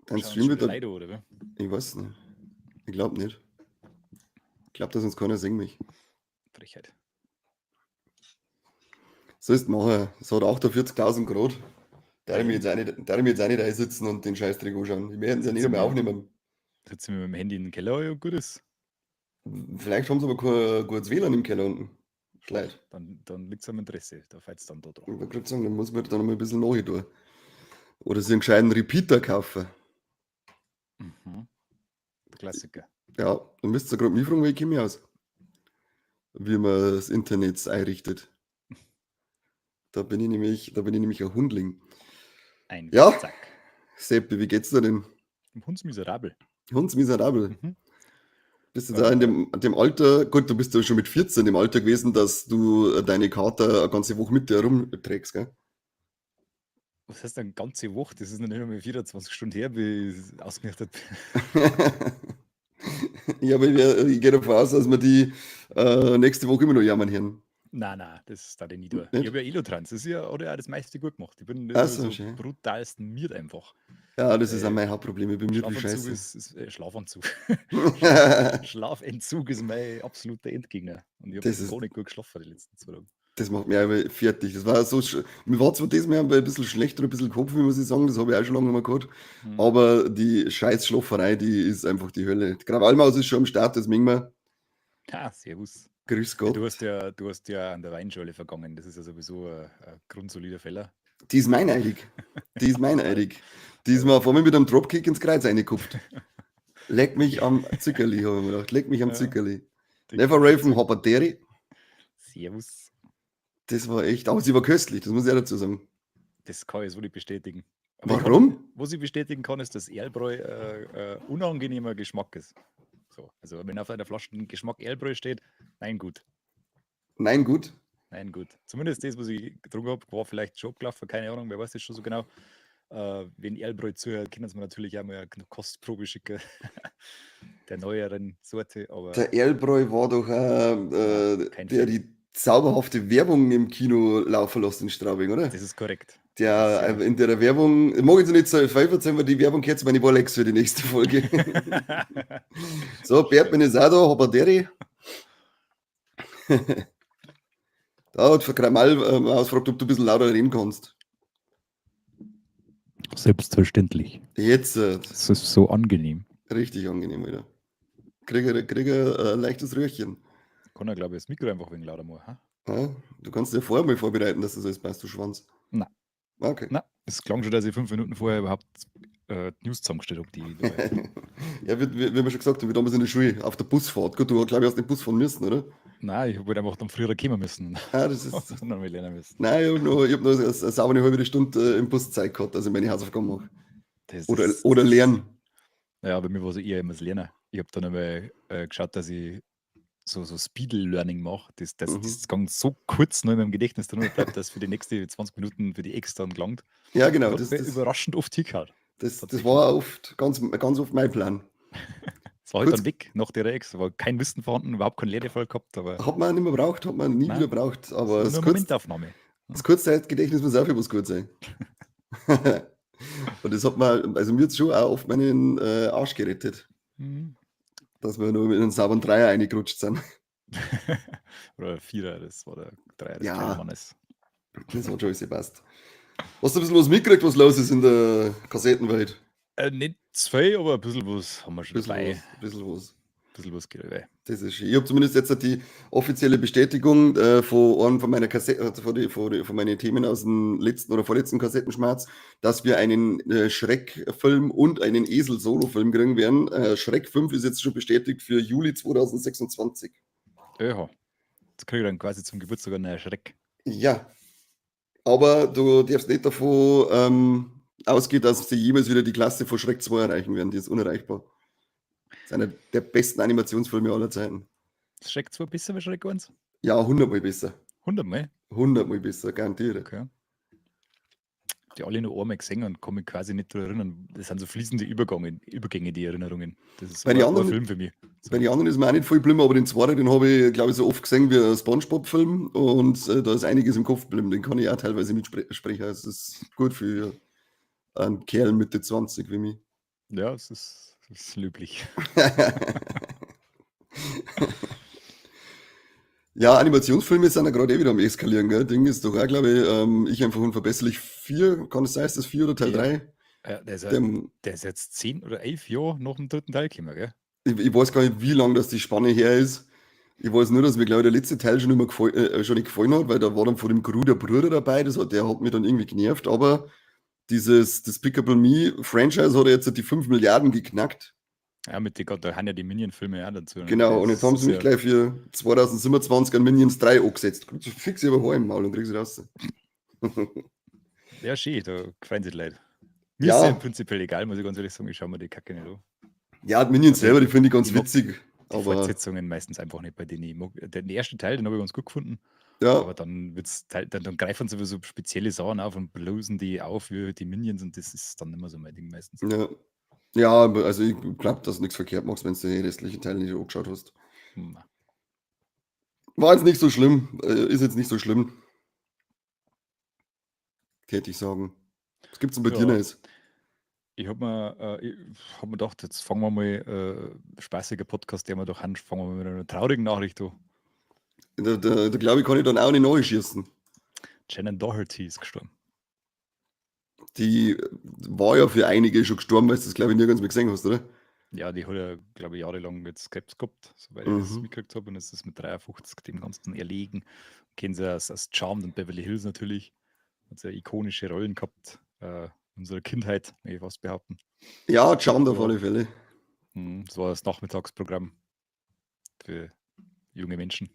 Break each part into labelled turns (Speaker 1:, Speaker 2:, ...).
Speaker 1: Dein
Speaker 2: Schauen
Speaker 1: Stream
Speaker 2: schon
Speaker 1: wird
Speaker 2: wieder
Speaker 1: da.
Speaker 2: Leute an, oder wie?
Speaker 1: Ich weiß nicht. Ich glaube nicht. Ich glaube, dass uns keiner sehen mich.
Speaker 2: Frechheit.
Speaker 1: Sollst machen. Es hat 48.000 Grad. Da ich mir jetzt auch nicht, da ich mir jetzt auch nicht einsitzen und den Scheißdreck anschauen. Wir werden es ja nicht
Speaker 2: Sitzen
Speaker 1: einmal
Speaker 2: wir-
Speaker 1: aufnehmen.
Speaker 2: Sitzen wir mit dem Handy in den Keller, ja, gut ist.
Speaker 1: Vielleicht haben sie aber kein gutes WLAN im Keller unten. Vielleicht.
Speaker 2: Dann liegt es am Interesse. Da fällt es dann da drauf.
Speaker 1: Ich wollte gerade sagen, dann muss man da noch mal ein bisschen nachtun. Oder sich einen gescheiten Repeater kaufen.
Speaker 2: Mhm. Klassiker.
Speaker 1: Ja, dann müsst ihr gerade mich fragen, weil ich kenne mich aus. Wie man das Internet einrichtet. Da bin ich nämlich ein Hundling.
Speaker 2: Ein
Speaker 1: Ja.
Speaker 2: Zack.
Speaker 1: Seppi, wie geht's dir denn?
Speaker 2: Hundsmiserabel.
Speaker 1: Hundsmiserabel.
Speaker 2: Mhm.
Speaker 1: Bist du da in dem Alter, gut, du bist ja schon mit 14 im Alter gewesen, dass du deine Kater eine ganze Woche mit dir rumträgst, gell?
Speaker 2: Was heißt denn ganze Woche? Das ist noch nicht einmal 24 Stunden her, wie ich ausgenüchtert bin.
Speaker 1: Ja, aber ich gehe davon aus, dass wir die nächste Woche immer noch jammern hören.
Speaker 2: Nein, nein, das darf ich nie tun.
Speaker 1: Nicht?
Speaker 2: Ich habe ja Elotrans, das ist ja, oder auch das meiste gut gemacht. Ich bin
Speaker 1: Ach so,
Speaker 2: so
Speaker 1: schön.
Speaker 2: brutalsten miert einfach.
Speaker 1: Ja, das ist auch
Speaker 2: Äh,
Speaker 1: mein Hauptproblem. Ich bin müde wie
Speaker 2: Schlafanzug
Speaker 1: Scheiße.
Speaker 2: ist Schlafanzug. Schlafentzug ist mein absoluter Endgegner. Und ich habe
Speaker 1: Das ist-
Speaker 2: gar nicht gut geschlafen die letzten 2 Tage.
Speaker 1: Das macht mich auch fertig. Das war so mir war zwar diesmal ein bisschen schlechter, ein bisschen Kopf, muss ich sagen, das habe ich auch schon lange nicht mehr gehabt.
Speaker 2: Mhm.
Speaker 1: Aber die scheiß Schlaferei, die ist einfach die Hölle. Die Krawallmaus ist schon am Start, das mögen wir.
Speaker 2: Ah, servus.
Speaker 1: Grüß
Speaker 2: Ja,
Speaker 1: Gott.
Speaker 2: du hast ja an der Weinschorle vergangen. Das ist ja sowieso ein grundsolider Fehler.
Speaker 1: Die ist meineidig. Die ist meineidig. Die ist mir auf einmal mit einem Dropkick ins Kreuz reingekupft. Leck mich am Zickerli, habe ich mir gedacht. Leck mich am
Speaker 2: Ja.
Speaker 1: Zickerli.
Speaker 2: Die
Speaker 1: Never Raven Hopperderi.
Speaker 2: Servus.
Speaker 1: Das war echt, aber sie war köstlich, das muss ich auch dazu sagen.
Speaker 2: Das kann ich so nicht bestätigen. Aber ich kann,
Speaker 1: Warum?
Speaker 2: was ich bestätigen kann, ist, dass Erlbräu unangenehmer Geschmack ist. So, also wenn auf einer Flasche ein Geschmack Erlbräu steht, nein, gut.
Speaker 1: Nein, gut.
Speaker 2: Nein, gut. Zumindest das, was ich getrunken habe, war vielleicht schon abgelaufen, keine Ahnung, wer weiß das schon so genau. Wenn Erlbräu zuhört, können sie mir natürlich auch mal eine Kostprobe schicken. Der neueren Sorte, aber
Speaker 1: Der Erlbräu war doch
Speaker 2: kein
Speaker 1: der
Speaker 2: Fan.
Speaker 1: die zauberhafte Werbung im Kino laufen lässt in Straubing, oder?
Speaker 2: Das ist korrekt.
Speaker 1: Der,
Speaker 2: Sehr
Speaker 1: in der Werbung, ich mag jetzt nicht so viel erzählen, weil die Werbung gehört zu meinen Bolex für die nächste Folge. So, Bertmann ist auch da, Habaderi. Da hat Kramal ausgefragt, ob du ein bisschen lauter reden kannst.
Speaker 2: Selbstverständlich.
Speaker 1: Jetzt,
Speaker 2: Das ist so angenehm.
Speaker 1: richtig angenehm, Alter. Krieg ein leichtes Röhrchen.
Speaker 2: Kann er, glaube ich, das Mikro einfach wegen lauter machen. Ha?
Speaker 1: Ja, du kannst dir vorher mal vorbereiten, dass das alles passt, du Schwanz.
Speaker 2: Nein.
Speaker 1: Okay.
Speaker 2: Na, es klang schon, dass ich 5 Minuten vorher überhaupt die News zusammengestellt habe. Die ich da-
Speaker 1: Ja, wie wir schon gesagt haben, wir damals in der Schule, auf der Busfahrt. Gut, du glaube ich, hast den Bus fahren müssen, oder?
Speaker 2: Nein, ich habe halt einfach dann früher kommen müssen.
Speaker 1: Ah, das ist.
Speaker 2: Und dann lernen müssen.
Speaker 1: Nein, ich hab noch eine saubere halbe Stunde im Bus Zeit gehabt, dass ich meine Hausaufgaben mache.
Speaker 2: Das
Speaker 1: Oder,
Speaker 2: ist,
Speaker 1: oder lernen.
Speaker 2: Ja, bei mir war es eher immer das Lernen. Ich habe dann einmal geschaut, dass ich so Speed-Learning mache, dass das ganz so kurz noch in meinem Gedächtnis drin bleibt, dass für die nächsten 20 Minuten für die Ex dann gelangt.
Speaker 1: Ja, genau.
Speaker 2: Das
Speaker 1: Das,
Speaker 2: hat
Speaker 1: das,
Speaker 2: überraschend oft hingehauen.
Speaker 1: das, das
Speaker 2: tatsächlich.
Speaker 1: war oft, ganz, ganz oft mein Plan.
Speaker 2: Es war halt
Speaker 1: Kurz-
Speaker 2: dann weg nach der Ex, war kein Wissen vorhanden, überhaupt kein Lehrerfall gehabt, aber
Speaker 1: Hat man nicht mehr braucht, hat man nie
Speaker 2: Nein.
Speaker 1: wieder braucht. Aber
Speaker 2: nur
Speaker 1: das,
Speaker 2: eine
Speaker 1: Kurz,
Speaker 2: Momentaufnahme.
Speaker 1: das Kurzzeitgedächtnis muss auch für was gut sein. Und das hat man, also mir hat schon auch oft meinen Arsch gerettet,
Speaker 2: Mhm.
Speaker 1: dass wir nur mit einem sauberen Dreier reingerutscht sind.
Speaker 2: Oder Vierer, das war der Dreier des
Speaker 1: Ja.
Speaker 2: kleinen Mannes.
Speaker 1: Das hat schon alles gepasst. Hast du ein bisschen was mitgekriegt, was los ist in der Kassettenwelt?
Speaker 2: Nicht zwei, aber ein bisschen was haben wir schon
Speaker 1: Bisschen
Speaker 2: dabei.
Speaker 1: was, ein bisschen was.
Speaker 2: Ein bisschen was geht dabei.
Speaker 1: Das ist schön. Ich habe zumindest jetzt die offizielle Bestätigung von einem von meiner Kassette, also von meinen Themen aus dem letzten oder vorletzten Kassettenschmerz, dass wir einen Schreck-Film und einen Esel-Solo-Film kriegen werden. Schreck 5 ist jetzt schon bestätigt für Juli 2026.
Speaker 2: Ja. Jetzt kriege ich dann quasi zum Geburtstag einen Schreck.
Speaker 1: Ja. Aber du darfst nicht davon ausgehen, dass sie jemals wieder die Klasse von Schreck 2 erreichen werden. Die ist unerreichbar. Das ist einer der besten Animationsfilme aller Zeiten.
Speaker 2: Ist Schreck 2 besser als Schreck 1?
Speaker 1: Ja, 100-mal besser.
Speaker 2: 100 Mal?
Speaker 1: 100-mal besser, garantiere.
Speaker 2: Okay. Die alle nur einmal gesehen und kann mich quasi nicht daran erinnern. Das sind so fließende Übergänge, die Erinnerungen. Das ist
Speaker 1: Bei den
Speaker 2: ein
Speaker 1: anderen-
Speaker 2: Film für mich. So.
Speaker 1: Bei den anderen ist mir auch nicht viel geblieben, aber den zweiten, den habe ich, glaube ich, so oft gesehen wie ein Spongebob-Film und da ist einiges im Kopf geblieben. Den kann ich auch teilweise mitsprechen. Also, das ist gut für einen Kerl Mitte 20 wie mich.
Speaker 2: Ja, es ist löblich.
Speaker 1: Ja, Animationsfilme sind ja gerade eh wieder am Eskalieren, gell? Ding ist doch auch, glaube ich, Ich einfach unverbesserlich 4, kann es sein, ist das 4 oder Teil
Speaker 2: Ja.
Speaker 1: 3?
Speaker 2: Ja, der ist ja
Speaker 1: Dem,
Speaker 2: der ist jetzt 10 oder 11 Jahre nach dem dritten Teil gekommen, gell?
Speaker 1: Ich weiß gar nicht, wie lang das die Spanne her ist. Ich weiß nur, dass mir, glaube ich, der letzte Teil schon, immer schon nicht gefallen hat, weil da war dann von dem Gru der Bruder dabei, der hat mich dann irgendwie genervt, aber dieses Despicable Me Franchise hat jetzt die 5 Milliarden geknackt.
Speaker 2: Ja, mit die, da haben ja die Minion-Filme auch dazu. Ne?
Speaker 1: Genau, und
Speaker 2: Das
Speaker 1: jetzt haben sie
Speaker 2: ist
Speaker 1: mich
Speaker 2: ja,
Speaker 1: gleich für 2027 an Minions 3 angesetzt. Fix ich aber im Maul und krieg sie raus.
Speaker 2: Ja, schön, da freuen sich die Leute. Mir ist ja
Speaker 1: Ja,
Speaker 2: prinzipiell egal, muss ich ganz ehrlich sagen, ich schaue mir die Kacke nicht an.
Speaker 1: ja, die Minions
Speaker 2: Also
Speaker 1: selber, die finde ich ganz
Speaker 2: ich mag
Speaker 1: witzig,
Speaker 2: die
Speaker 1: aber
Speaker 2: Fortsetzungen meistens einfach nicht, bei denen ich mag. Den ersten Teil, den habe ich ganz gut gefunden,
Speaker 1: ja,
Speaker 2: aber dann wird's dann greifen sie so spezielle Sachen auf und bloßen die auf wie die Minions und das ist dann nicht mehr so mein Ding meistens.
Speaker 1: ja. Ja, aber also ich glaube, dass du nichts verkehrt machst, wenn du die restlichen Teile nicht angeschaut hast.
Speaker 2: Hm.
Speaker 1: War jetzt nicht so schlimm, ist jetzt nicht so schlimm, täte ich sagen. Was gibt's denn bei dir
Speaker 2: Ja,
Speaker 1: Neues?
Speaker 2: ich hab mir gedacht, jetzt fangen wir mal, spaßiger Podcast, der wir doch haben, fangen wir mit einer traurigen Nachricht an.
Speaker 1: Da glaube ich, kann ich dann auch nicht nachschießen.
Speaker 2: Shannen Doherty ist gestorben.
Speaker 1: Die war ja für einige schon gestorben, weil du das, glaube ich, nirgends mehr gesehen hast, oder?
Speaker 2: Ja, die hat ja, glaube ich, jahrelang jetzt Krebs gehabt, soweit ich das
Speaker 1: Mhm.
Speaker 2: mitgekriegt habe. Und es ist mit 53 dem Ganzen erlegen. Kennen sie als Charmed und Beverly Hills natürlich. Hat sehr ikonische Rollen gehabt in unserer Kindheit, möchte ich fast behaupten.
Speaker 1: Ja, Charmed auf
Speaker 2: Ja.
Speaker 1: alle Fälle.
Speaker 2: Das war das Nachmittagsprogramm für junge Menschen.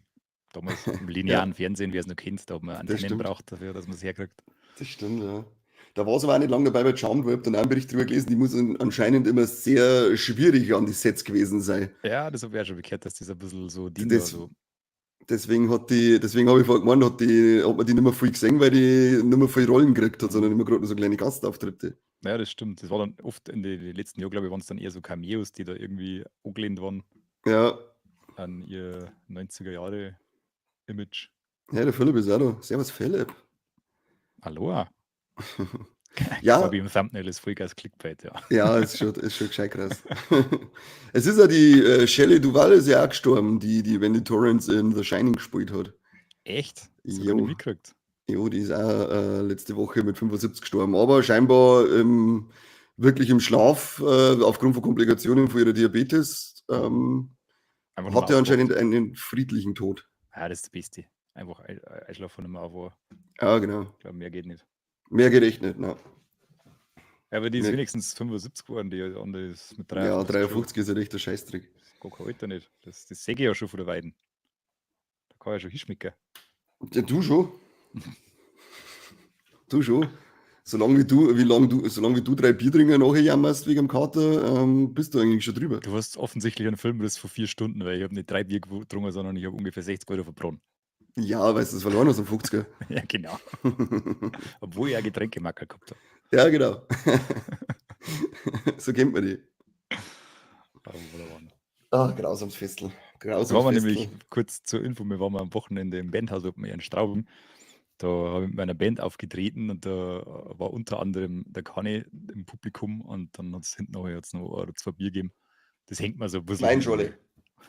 Speaker 2: Damals im linearen Fernsehen, wer es noch kennt, da hat man
Speaker 1: Das
Speaker 2: Antennen
Speaker 1: stimmt.
Speaker 2: braucht dafür, dass man es herkriegt.
Speaker 1: Das stimmt, ja. Da war es aber auch nicht lange dabei bei Charmed, weil ich hab dann auch einen Bericht drüber gelesen, die muss anscheinend immer sehr schwierig an die Sets gewesen sein.
Speaker 2: Ja, das habe ich auch schon gehört, dass das ein bisschen so dient
Speaker 1: Das,
Speaker 2: war. So.
Speaker 1: deswegen habe ich vorhin gemeint, hat man die nicht mehr viel gesehen, weil die nicht mehr viel Rollen gekriegt hat,
Speaker 2: Mhm.
Speaker 1: sondern immer gerade nur so kleine Gastauftritte.
Speaker 2: Ja, das stimmt. Das war dann oft in den letzten Jahren, glaube ich, waren es dann eher so Cameos, die da irgendwie angelehnt waren
Speaker 1: Ja,
Speaker 2: an ihr 90er Jahre Image.
Speaker 1: ja, der Philipp ist auch da. Servus, Philipp.
Speaker 2: Aloha.
Speaker 1: Ja.
Speaker 2: Glaube ich, im Thumbnail ist Vollgas Clickbait, ja.
Speaker 1: Ja, ist schon gescheit krass. Es ist ja die Shelley Duvall ist ja auch gestorben, die Wendy Torrance in The Shining gespielt hat.
Speaker 2: Echt? Das hab ich
Speaker 1: Jo.
Speaker 2: nicht mitgekriegt.
Speaker 1: Jo, die ist auch letzte Woche mit 75 gestorben, aber scheinbar wirklich im Schlaf, aufgrund von Komplikationen von ihrer Diabetes,
Speaker 2: Einfach nur
Speaker 1: hat er
Speaker 2: aufgewacht.
Speaker 1: anscheinend einen friedlichen Tod.
Speaker 2: Ah, das ist das Beste. Einfach einschlafen und nicht mehr aufwachen.
Speaker 1: Ja, genau.
Speaker 2: Ich glaube, mehr geht nicht.
Speaker 1: Mehr geht echt nicht, ne.
Speaker 2: Ja, aber die ist
Speaker 1: Nee.
Speaker 2: wenigstens 75 geworden, die andere ist mit
Speaker 1: Ja,
Speaker 2: 53 schon.
Speaker 1: 53 ist ja echt der Scheißdreck.
Speaker 2: Das ist gar kein Alter nicht. Das sehe ich ja schon von der Weiden. Da kann ich ja schon hinschmecken.
Speaker 1: Ja, du schon. Du schon. Solange wie du, wie lang du, solange wie du 3 Bier trinken nachher jammerst wegen dem Kater, bist du eigentlich schon drüber.
Speaker 2: Du hast offensichtlich einen Filmriss von 4 Stunden, weil ich habe nicht 3 Bier getrunken, sondern ich habe ungefähr 60 Euro verbrannt.
Speaker 1: Ja, weißt du, das verloren hast am 50er.
Speaker 2: Ja, genau. Obwohl ich auch Getränkemacker gehabt habe.
Speaker 1: Ja, genau. So kennt man die.
Speaker 2: Aber wunderbar.
Speaker 1: Ah, grausames Festel. Grausames
Speaker 2: Da waren wir
Speaker 1: Festel.
Speaker 2: nämlich kurz zur Info, wir waren am Wochenende im Bandhaus oben in Straubing. Da habe ich mit meiner Band aufgetreten und da war unter anderem der Kani im Publikum und dann hat es hinten noch jetzt noch ein oder 2 Bier gegeben. Das hängt mir so ein bisschen
Speaker 1: Weinschorle.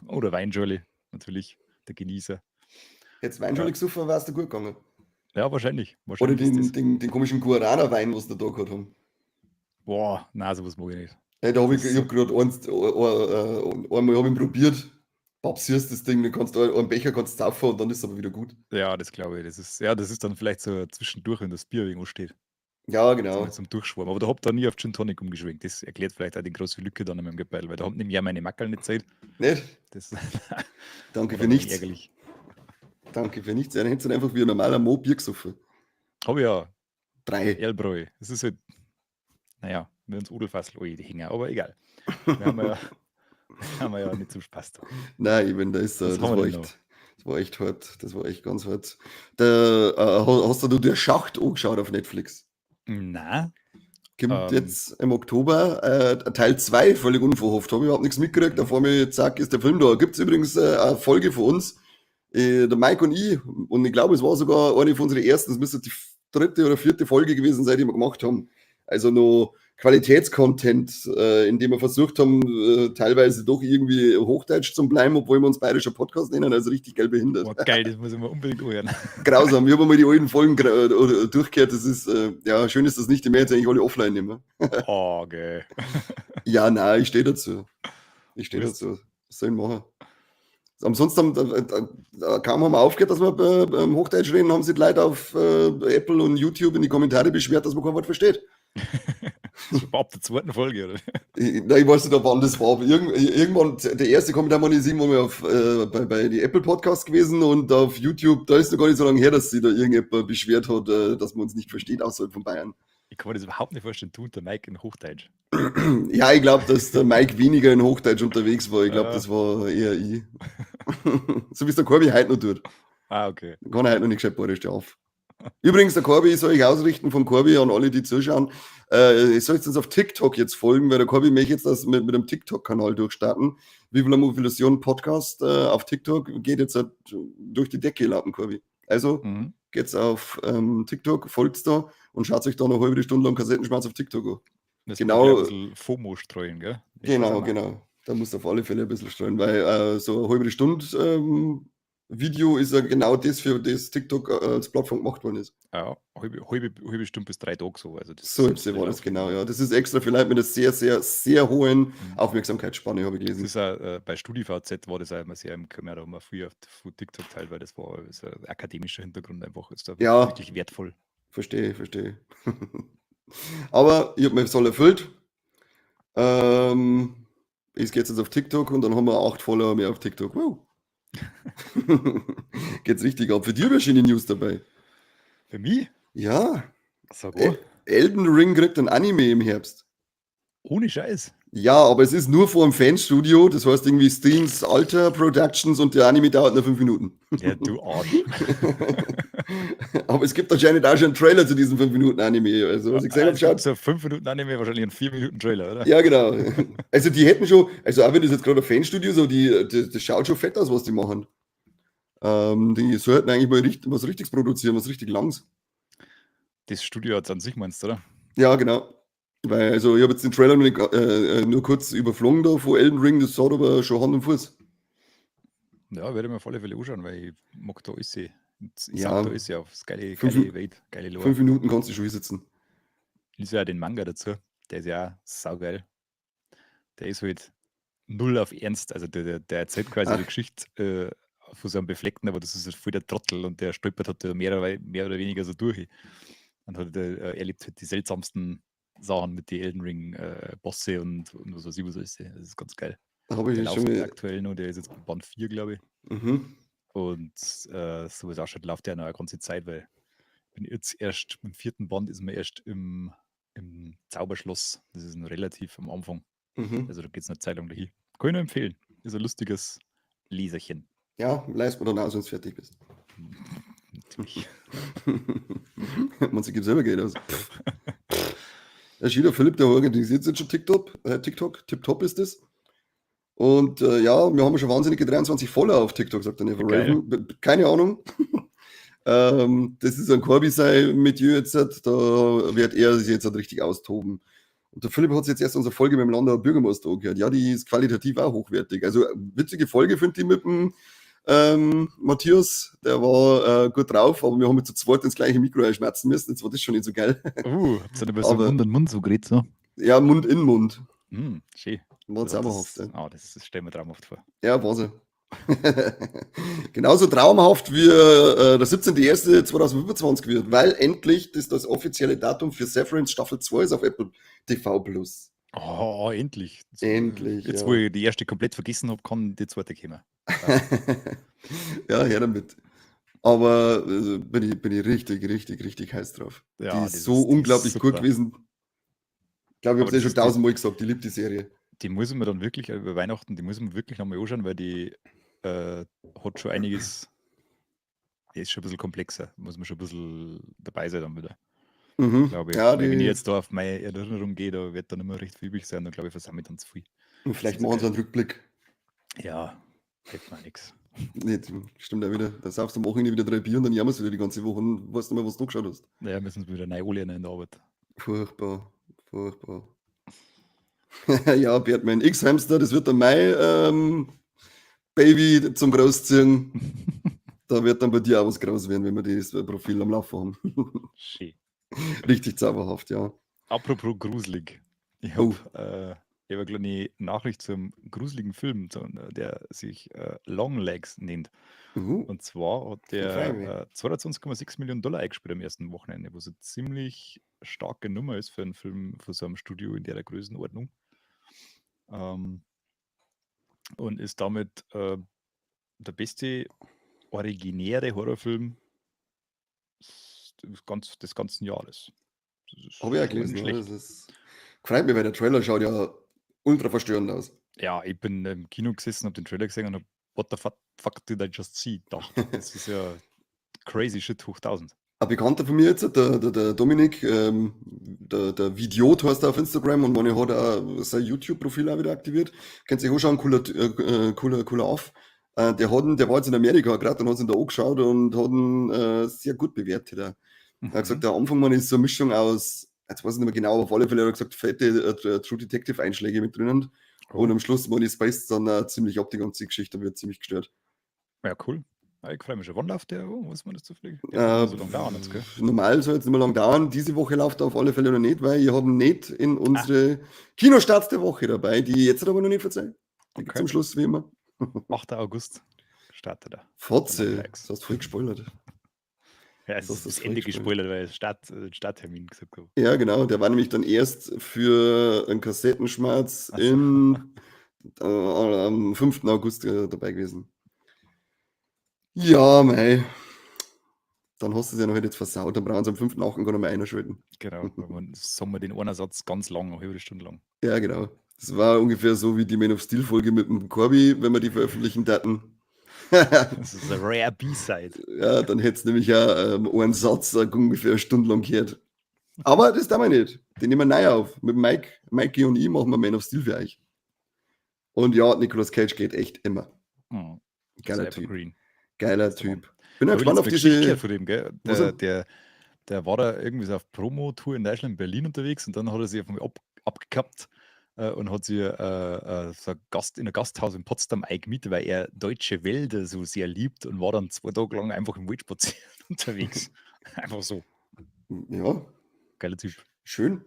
Speaker 2: Oder Weinschorle, natürlich, der Genießer.
Speaker 1: Hättest Weinschorle
Speaker 2: Ja.
Speaker 1: gesoffen, wär's da gut gegangen.
Speaker 2: Ja, wahrscheinlich.
Speaker 1: Oder
Speaker 2: Wahrscheinlich ist das.
Speaker 1: den komischen Guarana-Wein, was sie da gehabt haben.
Speaker 2: Boah, nein, sowas mag ich nicht.
Speaker 1: Hey, da hab ich,
Speaker 2: Das
Speaker 1: ich hab grad eins, einmal hab ich ihn probiert. Papsierst das Ding, dann kannst du einen Becher kannst du saufen und dann ist es aber wieder gut.
Speaker 2: Ja, das glaube ich. Das ist dann vielleicht so zwischendurch, wenn das Bier irgendwo steht.
Speaker 1: Ja, genau.
Speaker 2: Zum Durchschwammen. Aber da hab ich da nie auf Gin Tonic umgeschwenkt. Das erklärt vielleicht auch die große Lücke dann in meinem Gebeil, weil da haben nämlich ja meine Mackerl nicht Zeit.
Speaker 1: Nicht?
Speaker 2: Das
Speaker 1: Danke
Speaker 2: war
Speaker 1: für
Speaker 2: dann
Speaker 1: nichts.
Speaker 2: Ärgerlich.
Speaker 1: Danke für nichts. Ja, dann hättest du dann einfach wie ein normaler Mo Bier gesoffen.
Speaker 2: Hab ich ja.
Speaker 1: 3.
Speaker 2: Erlbräu. Das ist halt, naja, wir uns Odelfassl, ui, die hängen, aber egal. Wir haben ja, haben wir ja nicht zum Spaß da.
Speaker 1: Nein, eben, da ist,
Speaker 2: Was
Speaker 1: das
Speaker 2: haben wir
Speaker 1: war
Speaker 2: denn
Speaker 1: echt, das war echt hart. Das war echt ganz hart. Da, hast du der Schacht angeschaut auf Netflix?
Speaker 2: Nein.
Speaker 1: Kommt jetzt im Oktober Teil 2, völlig unverhofft. Hab ich überhaupt nichts mitgekriegt. Da vor mir, zack, ist der Film da. Gibt's übrigens eine Folge von uns, der Mike und ich, und ich glaube, es war sogar eine von unseren ersten, es müsste die 3. oder 4. Folge gewesen sein, die wir gemacht haben. Also noch Qualitätscontent, in dem wir versucht haben, teilweise doch irgendwie Hochdeutsch zu bleiben, obwohl wir uns bayerischer Podcast nennen, also richtig geil behindert.
Speaker 2: Boah, geil, das muss ich mir unbedingt anhören.
Speaker 1: Grausam, ich habe mal die alten Folgen durchgehört, das ist, ja, schön ist das nicht, die mehr jetzt eigentlich alle offline nehmen.
Speaker 2: Oh, geil.
Speaker 1: Ja, nein, ich stehe dazu. Ich stehe dazu. Was soll ich machen? Ansonsten kaum haben wir aufgehört, dass wir Hochdeutsch reden, haben sich die Leute auf Apple und YouTube in die Kommentare beschwert, dass man kein Wort versteht.
Speaker 2: Das war ab der zweiten Folge, oder?
Speaker 1: Ich weiß nicht, wann das war, aber irgendwann, der erste Kommentar war irgendwann mal auf, bei die Apple Podcasts gewesen und auf YouTube, da ist noch gar nicht so lange her, dass sich da irgendjemand beschwert hat, dass man uns nicht versteht, außerhalb von Bayern.
Speaker 2: Ich kann mir das überhaupt nicht vorstellen, du und der Mike in Hochdeutsch.
Speaker 1: Ja, ich glaub, dass der Mike weniger in Hochdeutsch unterwegs war. Ich glaub, das war eher ich. So wie es der Corby heute noch tut.
Speaker 2: Ah, okay.
Speaker 1: Kann er heute noch nicht gescheit bayerisch auf. Übrigens, der Corby, soll ich ausrichten von Corby an alle, die zuschauen. Ich soll jetzt uns auf TikTok jetzt folgen, weil der Corby möchte jetzt das mit einem TikTok-Kanal durchstarten. Viva la Movilusion Podcast auf TikTok geht jetzt halt durch die Decke, laut dem Corby. Also geht's auf TikTok, folgt da und schaut euch da noch eine halbe Stunde lang Kassettenschmerz auf TikTok an.
Speaker 2: Das
Speaker 1: Genau.
Speaker 2: muss ein bisschen FOMO streuen, gell? Ich
Speaker 1: Genau,
Speaker 2: weiß auch nicht.
Speaker 1: genau. Da musst du auf alle Fälle ein bisschen streuen, weil so eine halbe Stunde Video ist ja genau das, für das TikTok als Plattform gemacht worden ist.
Speaker 2: Ja, halbe Stunde bis 3 Tage so. Also das
Speaker 1: So
Speaker 2: ist
Speaker 1: war das,
Speaker 2: relativ
Speaker 1: genau, ja. Das ist extra für Leute mit einer sehr, sehr, sehr hohen Aufmerksamkeitsspanne, habe ich gelesen.
Speaker 2: Das ist auch bei StudiVZ war das auch immer sehr im Kommen, da haben wir früher auf TikTok teil, weil das war so ein akademischer Hintergrund einfach, ist da wirklich wertvoll.
Speaker 1: Verstehe, verstehe. Aber ich hab mir das erfüllt. Ich gehe jetzt auf TikTok und dann haben wir 8 Follower mehr auf TikTok. Wow. Geht's richtig ab. Für dich wäre schöne News dabei.
Speaker 2: Für mich?
Speaker 1: Ja.
Speaker 2: Sag an.
Speaker 1: Elden Ring kriegt ein Anime im Herbst.
Speaker 2: Ohne Scheiß.
Speaker 1: Ja, aber es ist nur vor dem Fanstudio, das heißt irgendwie Steams Alter Productions und der Anime dauert nur 5 Minuten.
Speaker 2: Ja, du Arsch.
Speaker 1: Aber es gibt anscheinend auch schon einen Trailer zu diesem 5 Minuten Anime. Also, was ich gesehen hab,
Speaker 2: Also,
Speaker 1: schaut
Speaker 2: so 5 Minuten Anime, wahrscheinlich ein 4 Minuten Trailer, oder?
Speaker 1: Ja, genau. Also die hätten schon, also auch wenn das jetzt gerade ein Fanstudio ist, aber das schaut schon fett aus, was die machen. Die sollten eigentlich mal was Richtiges produzieren, was richtig Langes.
Speaker 2: Das Studio hat's an sich, meinst du, oder?
Speaker 1: Ja, genau. Weil, also ich hab jetzt den Trailer noch nicht nur kurz überflogen da von Elden Ring, das hat aber schon Hand und Fuß.
Speaker 2: Ja, werde ich mir auf alle Fälle anschauen, weil ich mag da alles sehen. Ich
Speaker 1: Ja.
Speaker 2: sag da alles ja auf. Das ist geile Welt, geile Lore.
Speaker 1: 5 Minuten kannst du schon sitzen.
Speaker 2: Ich lese ja den Manga dazu. Der ist ja auch saugeil. Der ist halt null auf Ernst. Also der erzählt quasi die Geschichte von so einem Befleckten, aber das ist halt voll der Trottel und der stolpert halt da mehr oder weniger so durch. Und erlebt halt die seltsamsten Sachen mit den Elden Ring Bosse und was weiß ich, was alles. Das ist ganz geil.
Speaker 1: Da hab ich
Speaker 2: Der
Speaker 1: schon
Speaker 2: läuft
Speaker 1: mal
Speaker 2: aktuell noch, der ist jetzt bei Band 4, glaub ich. Und so wie es ausschaut, läuft der noch eine ganze Zeit, weil ich bin jetzt erst im 4. Band ist man erst im Zauberschloss. Das ist noch relativ am Anfang. Also da geht's noch eine Zeit lang dahin. Kann ich nur empfehlen. Ist ein lustiges Leserchen.
Speaker 1: Ja, leist mir dann aus, wenn du fertig bist.
Speaker 2: Natürlich.
Speaker 1: Man gibt selber Geld aus. Der Schüler Philipp, der organisiert jetzt schon TikTok, Tipptopp ist das. Und ja, wir haben schon wahnsinnige 23 Follower auf TikTok, sagt der Never
Speaker 2: Geil.
Speaker 1: Raven. Keine Ahnung. Das ist ein Corby sein Milieu jetzt, da wird er sich jetzt halt richtig austoben. Und der Philipp hat sich jetzt erst unsere Folge mit dem Landauer Bürgermeister angehört. Ja, die ist qualitativ auch hochwertig. Also witzige Folge finde ich mit dem Matthias, der war gut drauf, aber wir haben jetzt zu zweit ins gleiche Mikro einschmerzen müssen, jetzt war das schon nicht so geil.
Speaker 2: Habt ihr denn so
Speaker 1: Aber
Speaker 2: Mund in Mund so geredet, so?
Speaker 1: Ja, Mund in Mund.
Speaker 2: Schön.
Speaker 1: War
Speaker 2: Ja,
Speaker 1: zauberhaft, ja.
Speaker 2: das stellen wir traumhaft vor.
Speaker 1: Ja, war sie. Genauso traumhaft wie der 17.01.2025 wird, weil endlich das offizielle Datum für Severance Staffel 2 ist auf Apple TV Plus.
Speaker 2: Oh, endlich. Jetzt,
Speaker 1: Endlich, ja.
Speaker 2: wo ich die erste komplett vergessen hab, kann die zweite kommen.
Speaker 1: Ja, her damit. Aber bin ich richtig, richtig, richtig heiß drauf.
Speaker 2: Ja,
Speaker 1: die ist
Speaker 2: das
Speaker 1: so
Speaker 2: ist, die ist
Speaker 1: unglaublich gut
Speaker 2: super.
Speaker 1: gewesen. Ich glaube, ich hab's
Speaker 2: Aber
Speaker 1: eh
Speaker 2: das
Speaker 1: schon
Speaker 2: ist die
Speaker 1: 1000-mal gesagt, ich liebe die Serie.
Speaker 2: Die muss ich mir dann wirklich über Weihnachten, die muss ich mir wirklich nochmal anschauen, weil die hat schon einiges, die ist schon ein bisschen komplexer, muss man schon ein bisschen dabei sein dann wieder. Glaube ich.
Speaker 1: Ja,
Speaker 2: Weil wenn ich
Speaker 1: die
Speaker 2: jetzt da auf meine Erinnerung gehe, da wird dann immer recht viel übrig sein, dann glaube ich, versammle ich dann zu viel.
Speaker 1: Und vielleicht
Speaker 2: Das ist
Speaker 1: machen sie
Speaker 2: geil.
Speaker 1: einen Rückblick.
Speaker 2: Ja, hilft mir nix.
Speaker 1: Nee, stimmt auch wieder. Da saufst du am Wochenende wieder 3 Bier und dann jammerst du wieder die ganze Woche und weißt nicht mehr, was du geschaut hast.
Speaker 2: Naja, müssen wir wieder neu anlernen in der Arbeit.
Speaker 1: Furchtbar, Furchtbar. Ja, Batman X-Hamster, das wird dann mein Baby zum Großziehen. Da wird dann bei dir auch was groß werden, wenn wir das Profil am Laufen haben.
Speaker 2: Schön.
Speaker 1: Richtig zauberhaft, ja.
Speaker 2: Apropos gruselig. Ich
Speaker 1: Oh.
Speaker 2: habe ich hab eine kleine Nachricht zum gruseligen Film, der sich Longlegs nennt. Und zwar hat
Speaker 1: Freu mich.
Speaker 2: der 22,6 Millionen Dollar eingespielt am ersten Wochenende, was eine ziemlich starke Nummer ist für einen Film von so einem Studio in der Größenordnung. Und ist damit der beste originäre Horrorfilm des ganzen Jahres. Das ist
Speaker 1: Habe ich auch
Speaker 2: schon mal nicht
Speaker 1: gelesen, ja,
Speaker 2: schlecht.
Speaker 1: das ist, freut mich, weil der Trailer schaut ja ultra verstörend aus.
Speaker 2: Ja, ich bin im Kino gesessen, habe den Trailer gesehen und habe "What the fuck did I just see?" gedacht. Das ist ja crazy shit hoch 1000.
Speaker 1: Ein Bekannter von mir jetzt, der Dominik, der Vidiot heißt er auf Instagram und man hat auch sein YouTube-Profil auch wieder aktiviert. Könnt ihr euch anschauen, cooler Aff. Der war jetzt in Amerika gerade und hat sich da angeschaut und hat ihn sehr gut bewertet. Auch. Er hat gesagt, der Anfang, man, ist so eine Mischung aus, jetzt weiß ich nicht mehr genau, aber auf alle Fälle hat er gesagt, fette True Detective Einschläge mit drinnen.
Speaker 2: Oh.
Speaker 1: Und am Schluss, man, ist spaced dann ziemlich ab, die ganze Geschichte, und wird ziemlich gestört.
Speaker 2: Ja, cool. Ja, ich freue mich schon. Wann läuft der? Oh, was man das zufällig? Der wird nicht so lange dauern jetzt, gell?
Speaker 1: Normal soll es nicht mehr lang dauern. Diese Woche läuft er auf alle Fälle noch nicht, weil ich habe ihn nicht in unsere Kinostarts der Woche dabei, die ich jetzt aber noch nicht verzeihe. Die gibt's am Schluss, wie immer.
Speaker 2: 8. August startet er.
Speaker 1: Fotze,
Speaker 2: Relax.
Speaker 1: das hast du voll gespoilert.
Speaker 2: Ja, es
Speaker 1: Das
Speaker 2: ist
Speaker 1: ist
Speaker 2: das
Speaker 1: voll
Speaker 2: Ende
Speaker 1: gespoilert.
Speaker 2: gespoilert, weil ich Starttermin gesagt habe.
Speaker 1: Ja, genau. Der war nämlich dann erst für einen Kassettenschmerz
Speaker 2: Ach so.
Speaker 1: am 5. August dabei gewesen. Ja, mei. Dann hast du es ja noch jetzt versaut, dann brauchen sie am 5.8. gar nicht mehr einschalten.
Speaker 2: Genau, weil man sagen wir den einen Satz ganz lang, eine halbe Stunde lang.
Speaker 1: Ja, genau. Das war ungefähr so wie die Man of Steel Folge mit dem Corby, wenn wir die veröffentlichen taten.
Speaker 2: Das ist eine rare B-Side.
Speaker 1: Ja, dann hätt's nämlich auch einen Satz ungefähr eine Stunde lang gehört. Aber das tun wir nicht. Den nehmen wir neu auf. Mit Mike, Mikey und ich machen wir Man of Steel für euch. Und ja, Nicolas Cage geht echt immer. Geiler
Speaker 2: Sehr
Speaker 1: Typ.
Speaker 2: evergreen.
Speaker 1: Geiler
Speaker 2: Ist der Mann.
Speaker 1: Typ. Bin ja
Speaker 2: Hab ich
Speaker 1: gespannt auf
Speaker 2: letztes Mal Geschichte
Speaker 1: diese.
Speaker 2: gehört von dem, gell?
Speaker 1: Was
Speaker 2: Der,
Speaker 1: denn?
Speaker 2: der war da irgendwie so auf Promo-Tour in Deutschland, in Berlin unterwegs und dann hat er sich auf einmal abgekappt und hat sich so ein Gast, in ein Gasthaus in Potsdam eingemietet, weil er deutsche Wälder so sehr liebt und war dann 2 Tage lang einfach im Wald spazieren unterwegs. Einfach so.
Speaker 1: Ja.
Speaker 2: Geiler Typ.
Speaker 1: Schön.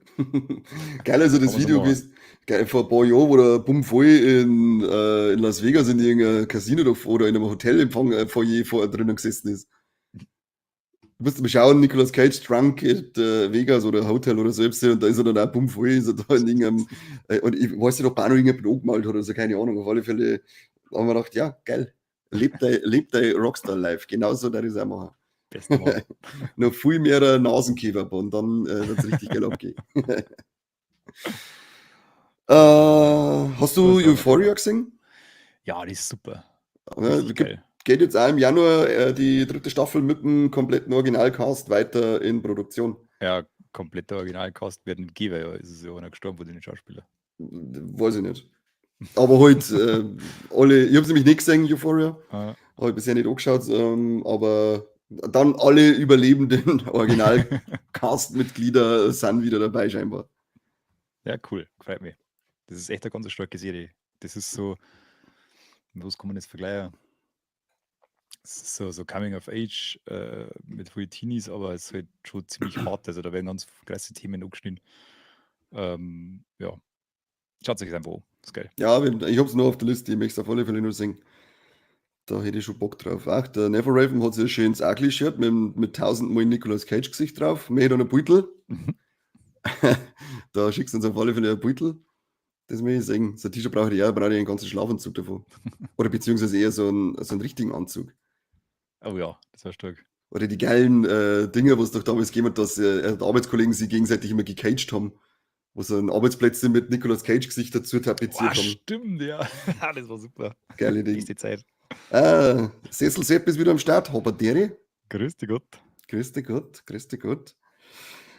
Speaker 1: Geil, also das
Speaker 2: Kann man so
Speaker 1: Video
Speaker 2: machen.
Speaker 1: gewesen, geil, vor ein paar Jahren, wo der Bumm voll in Las Vegas in irgendeinem Casino da, oder in einem Hotelempfang Foyer vor drinnen gesessen ist. Du musst mal schauen, Nicolas Cage drunk at Vegas oder Hotel oder so, und da ist er dann auch bumm voll, ist er da in irgendeinem, und ich weiß nicht, ob er auch noch irgendjemand angemalt hat oder so, keine Ahnung, auf alle Fälle haben wir gedacht, ja, geil, lebt dein Rockstar-Life, genauso darf ich es auch machen.
Speaker 2: Beste Mann.
Speaker 1: Noch viel mehr Nasenkebab und dann wird's richtig geil abgehen. Hast du
Speaker 2: Das war
Speaker 1: Euphoria gesehen?
Speaker 2: Ja, die ist super.
Speaker 1: Ja,
Speaker 2: Richtig geil.
Speaker 1: geht jetzt auch im Januar die 3. Staffel mit dem kompletten Originalcast weiter in Produktion.
Speaker 2: Ja, kompletter Originalcast wird nicht geben, ja, ist es ja einer gestorben von den Schauspielern.
Speaker 1: Weiß ich nicht. Aber halt, alle, ich hab's nämlich nicht gesehen, Euphoria. Hab ich bisher nicht angeschaut, aber dann alle überlebenden Original-Cast-Mitglieder sind wieder dabei, scheinbar.
Speaker 2: Ja, cool, freut mich. Das ist echt eine ganz starke Serie. Das ist so, mit was kann man das vergleichen? Es ist so Coming of Age mit vielen Teenies, aber es ist halt schon ziemlich hart. Also da werden ganz krasse Themen angeschnitten. Ja. Schaut sich das einfach an. Ist geil.
Speaker 1: Ja, ich hab's nur auf der Liste, ich möchte es auf alle Fälle nur sehen. Da hätte ich schon Bock drauf. Ach, der Never Raven hat sich ein schönes Ugly-Shirt mit 1000-mal Nicolas Cage-Gesicht drauf. Mehr hätte noch einen Beutel. Da schickst du uns auf alle Fälle einen Beutel. Das möchte ich sehen. So ein T-Shirt brauche ich auch, brauche ich einen ganzen Schlafanzug davon. Oder beziehungsweise eher so einen richtigen Anzug.
Speaker 2: Oh ja, das war stark.
Speaker 1: Oder die geilen Dinger, wo es doch damals gegeben hat, dass die Arbeitskollegen sich gegenseitig immer gecaged haben. Wo so ein Arbeitsplätze mit Nicolas Cage-Gesicht dazu tapeziert
Speaker 2: Boah,
Speaker 1: haben.
Speaker 2: Stimmt, ja. Das war super.
Speaker 1: Geile Ding.
Speaker 2: Nächste Zeit.
Speaker 1: Sessel Sepp ist wieder am Start. Habadere.
Speaker 2: Grüß dich Gott.
Speaker 1: Grüß dich Gott, grüß dich Gott.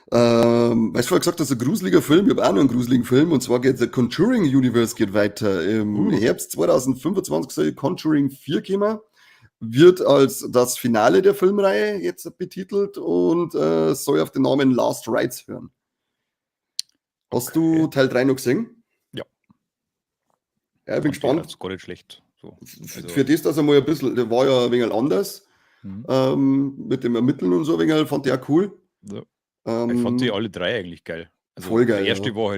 Speaker 1: Weißt du, vorher gesagt hast, ein gruseliger Film. Ich hab auch noch einen gruseligen Film. Und zwar geht The Conjuring Universe geht weiter. Im Herbst 2025 soll Conjuring 4 kommen. Wird als das Finale der Filmreihe jetzt betitelt und soll auf den Namen Last Rites hören. Hast du
Speaker 2: Okay.
Speaker 1: Teil 3 noch gesehen?
Speaker 2: Ja.
Speaker 1: Ja, ich bin
Speaker 2: Fand ich
Speaker 1: gespannt.
Speaker 2: jetzt gar nicht schlecht. So. Also,
Speaker 1: Für das, dass er mal ein bisschen, der war ja ein wenig anders mit dem Ermitteln und so, ein wenig, fand ich auch cool.
Speaker 2: Ja. Ich fand die alle drei eigentlich geil. Also
Speaker 1: Voll
Speaker 2: der
Speaker 1: geil,
Speaker 2: erste
Speaker 1: ja.
Speaker 2: war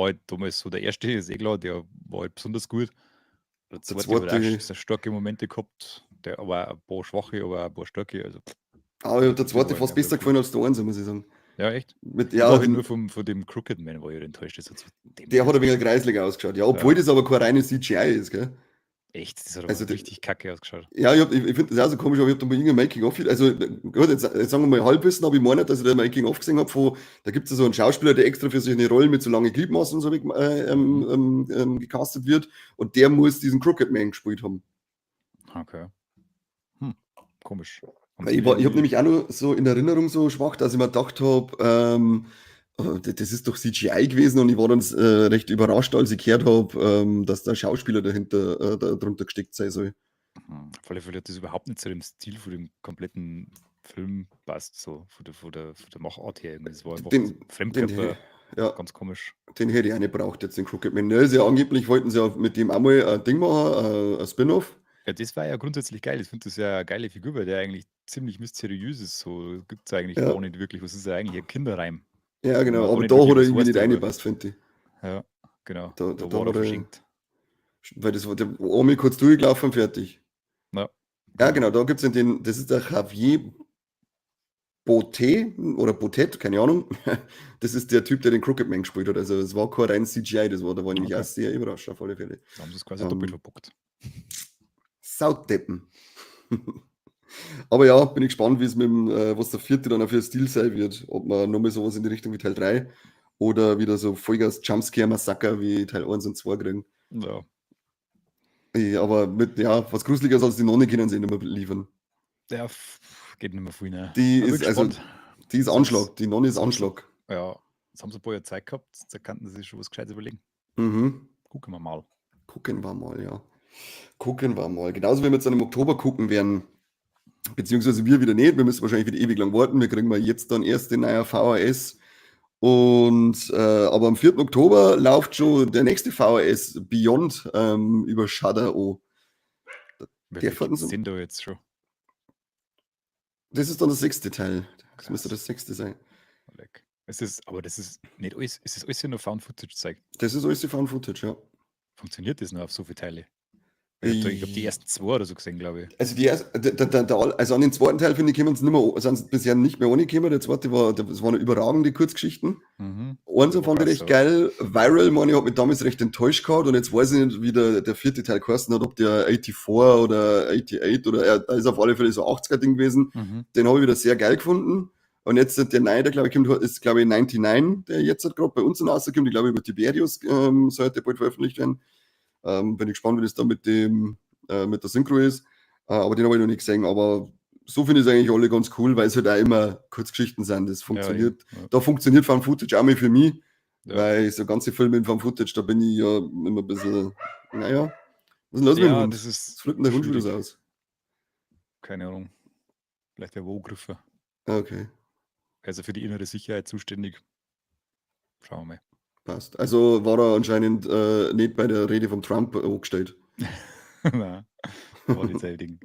Speaker 2: halt damals so der erste, ist eh klar, der war halt besonders gut. Der
Speaker 1: Der
Speaker 2: zweite hat auch
Speaker 1: zweite,
Speaker 2: sehr starke Momente gehabt, der aber auch ein paar schwache, aber auch ein paar starke. Also,
Speaker 1: aber mir hat der
Speaker 2: die
Speaker 1: zweite
Speaker 2: waren
Speaker 1: fast
Speaker 2: ja
Speaker 1: besser
Speaker 2: gut.
Speaker 1: gefallen als der Einser, muss ich sagen.
Speaker 2: Ja, echt?
Speaker 1: Mit,
Speaker 2: Ich
Speaker 1: ja,
Speaker 2: war halt
Speaker 1: den,
Speaker 2: nur von dem Crooked Man war ich halt enttäuscht. Das hat so
Speaker 1: der
Speaker 2: dämlich
Speaker 1: hat ein wenig
Speaker 2: ausgeschaut.
Speaker 1: kreislig ausgeschaut. Ja, obwohl
Speaker 2: Ja.
Speaker 1: das aber kein reines CGI ist, gell?
Speaker 2: Echt, das hat
Speaker 1: Also,
Speaker 2: aber richtig kacke ausgeschaut.
Speaker 1: ja, ich finde das auch so komisch, aber ich habe da mal irgendein Making-of, also gut, jetzt sagen wir mal Halbwissen, aber ich meine, dass ich da ein Making-of gesehen habe, von, da gibt es ja so einen Schauspieler, der extra für solche Rollen mit so langen Gliedmaßen und so gecastet wird und der muss diesen Crooked Man gespielt haben.
Speaker 2: Okay. Komisch. Haben
Speaker 1: Weil
Speaker 2: sie
Speaker 1: ich habe
Speaker 2: irgendwie
Speaker 1: nämlich auch noch so in Erinnerung so schwach, dass ich mir gedacht habe, das ist doch CGI gewesen und ich war dann recht überrascht, als ich gehört habe, dass da Schauspieler dahinter, da drunter gesteckt sein soll.
Speaker 2: Auf alle Fälle hat das überhaupt nicht zu dem Stil von dem kompletten Film passt, so von der Machart her irgendwie. Das war einfach Fremdkörper, ganz komisch.
Speaker 1: Den hätte ich auch nicht braucht jetzt, den Crooked Man. Ne, ist ja angeblich wollten sie ja mit dem einmal ein Ding machen, ein Spin-off.
Speaker 2: Ja, das war ja grundsätzlich geil. Ich finde das ja eine geile Figur, weil der eigentlich ziemlich mysteriös ist. So gibt es eigentlich gar nicht wirklich. Was ist ja eigentlich ein Kinderreim?
Speaker 1: Ja,
Speaker 2: Wo
Speaker 1: genau,
Speaker 2: man gar
Speaker 1: aber
Speaker 2: nicht
Speaker 1: da
Speaker 2: wirklich
Speaker 1: hat er
Speaker 2: was
Speaker 1: irgendwie
Speaker 2: weiß
Speaker 1: nicht
Speaker 2: darüber.
Speaker 1: reingepasst, finde ich.
Speaker 2: Ja, genau.
Speaker 1: Da,
Speaker 2: Da
Speaker 1: da, da
Speaker 2: war er
Speaker 1: hat er,
Speaker 2: verschenkt.
Speaker 1: weil das war der einmal kurz durchgelaufen und fertig.
Speaker 2: Ja,
Speaker 1: Ja,
Speaker 2: genau.
Speaker 1: genau, da gibt es den, das ist der Javier Botet oder Botet, keine Ahnung. Das ist der Typ, der den Crooked Man gespielt hat. Also es war kein rein CGI, das war, da war ich nämlich auch sehr überrascht auf alle Fälle.
Speaker 2: Da haben sie es quasi doppelt verbockt.
Speaker 1: Saudeppen. Aber ja, bin ich gespannt, wie es mit dem, was der vierte dann auch für Stil sein wird. Ob man nochmal sowas in die Richtung wie Teil 3 oder wieder so Vollgas Jumpscare-Massaker wie Teil 1 und 2 kriegen.
Speaker 2: Ja.
Speaker 1: Ja, aber mit, ja, was Gruseligeres als die Nonne können sie nicht mehr liefern.
Speaker 2: Ja, geht nicht mehr viel, ne?
Speaker 1: Die
Speaker 2: Aber bin
Speaker 1: ist, also,
Speaker 2: gespannt.
Speaker 1: die ist
Speaker 2: Das
Speaker 1: Anschlag. Die Nonne ist
Speaker 2: haben sie
Speaker 1: Anschlag.
Speaker 2: Ja, jetzt haben sie ein paar Jahre Zeit gehabt, da könnten sie sich schon was Gescheites überlegen. Gucken wir mal.
Speaker 1: Gucken wir mal, ja. Gucken wir mal. Genauso wie wir jetzt dann im Oktober gucken werden, beziehungsweise wir wieder nicht, wir müssen wahrscheinlich wieder ewig lang warten. Wir kriegen mal jetzt dann erst den neuen VHS. Aber am 4. Oktober läuft schon der nächste VHS Beyond über Shudder an.
Speaker 2: Wie
Speaker 1: Der
Speaker 2: viel
Speaker 1: fährt
Speaker 2: gibt's
Speaker 1: uns
Speaker 2: denn da jetzt schon?
Speaker 1: Das ist dann der 6. Teil. Das müsste
Speaker 2: Krass.
Speaker 1: das 6. sein.
Speaker 2: Leck. Es ist, aber das ist nicht alles, es ist alles ja nur Found Footage Zeug.
Speaker 1: Das ist alles die Found Footage, ja.
Speaker 2: Funktioniert das noch auf so viele Teile? Ich hab die ersten 2 oder so gesehen, glaube ich.
Speaker 1: Also die erst-, der, der, der, der, also an den zweiten Teil, finde ich, kommen sie nicht mehr, sind sie bisher nicht mehr angekommen. Der zweite war, das waren überragende Kurzgeschichten. Eins
Speaker 2: Der war
Speaker 1: fand ich
Speaker 2: krass,
Speaker 1: recht
Speaker 2: ja.
Speaker 1: geil. Viral, meine ich, hat mich damals recht enttäuscht gehabt. Und jetzt weiß ich nicht, wie der vierte Teil geheißen hat, ob der 84 oder 88 oder, ja, da ist auf alle Fälle so 80er-Ding gewesen. Den habe ich wieder sehr geil gefunden. Und jetzt der neue, der, glaube ich, kommt, ist, glaube ich, 99, der jetzt halt gerade bei uns rauskommt. Ich glaube, über Tiberius sollte bald veröffentlicht werden. Bin ich gespannt, wie das da mit der Synchro ist. Aber den habe ich noch nicht gesehen. Aber so finde ich es eigentlich alle ganz cool, weil es halt auch immer Kurzgeschichten sind. Das
Speaker 2: Ja,
Speaker 1: funktioniert.
Speaker 2: eben, ja.
Speaker 1: Da funktioniert Found Footage auch mal für mich,
Speaker 2: Ja.
Speaker 1: weil so ganze Filme in Found Footage, da bin ich ja immer ein bisschen, naja, was ist denn los mit dem
Speaker 2: Ja,
Speaker 1: Hund?
Speaker 2: das ist
Speaker 1: Jetzt flippt denn der Hund schon wieder so
Speaker 2: schwierig.
Speaker 1: aus.
Speaker 2: Keine Ahnung. Vielleicht der Wo-Griffer.
Speaker 1: Okay.
Speaker 2: Also für die innere Sicherheit zuständig. Schauen wir mal.
Speaker 1: Passt. Also war er anscheinend nicht bei der Rede vom Trump angestellt.
Speaker 2: Nein, war nicht sein Ding.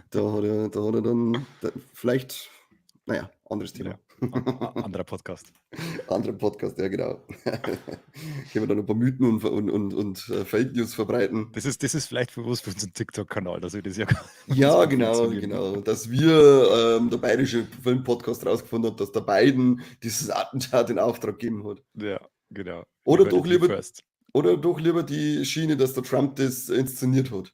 Speaker 1: Da hat er, da hat er dann, da, vielleicht, naja, anderes Thema.
Speaker 2: Ja, anderer Podcast.
Speaker 1: Anderer Podcast, ja genau. Können wir dann ein paar Mythen und Fake News verbreiten.
Speaker 2: Das ist vielleicht für was für unseren TikTok-Kanal, dass wir das ja gar nicht
Speaker 1: Ja,
Speaker 2: so
Speaker 1: genau,
Speaker 2: funktioniert.
Speaker 1: genau. Dass wir der bayerische Film-Podcast rausgefunden haben, dass der Biden dieses Attentat in Auftrag gegeben hat.
Speaker 2: Ja, genau.
Speaker 1: Oder
Speaker 2: Über
Speaker 1: doch
Speaker 2: die
Speaker 1: lieber
Speaker 2: First.
Speaker 1: Oder doch lieber die Schiene, dass der Trump das inszeniert hat.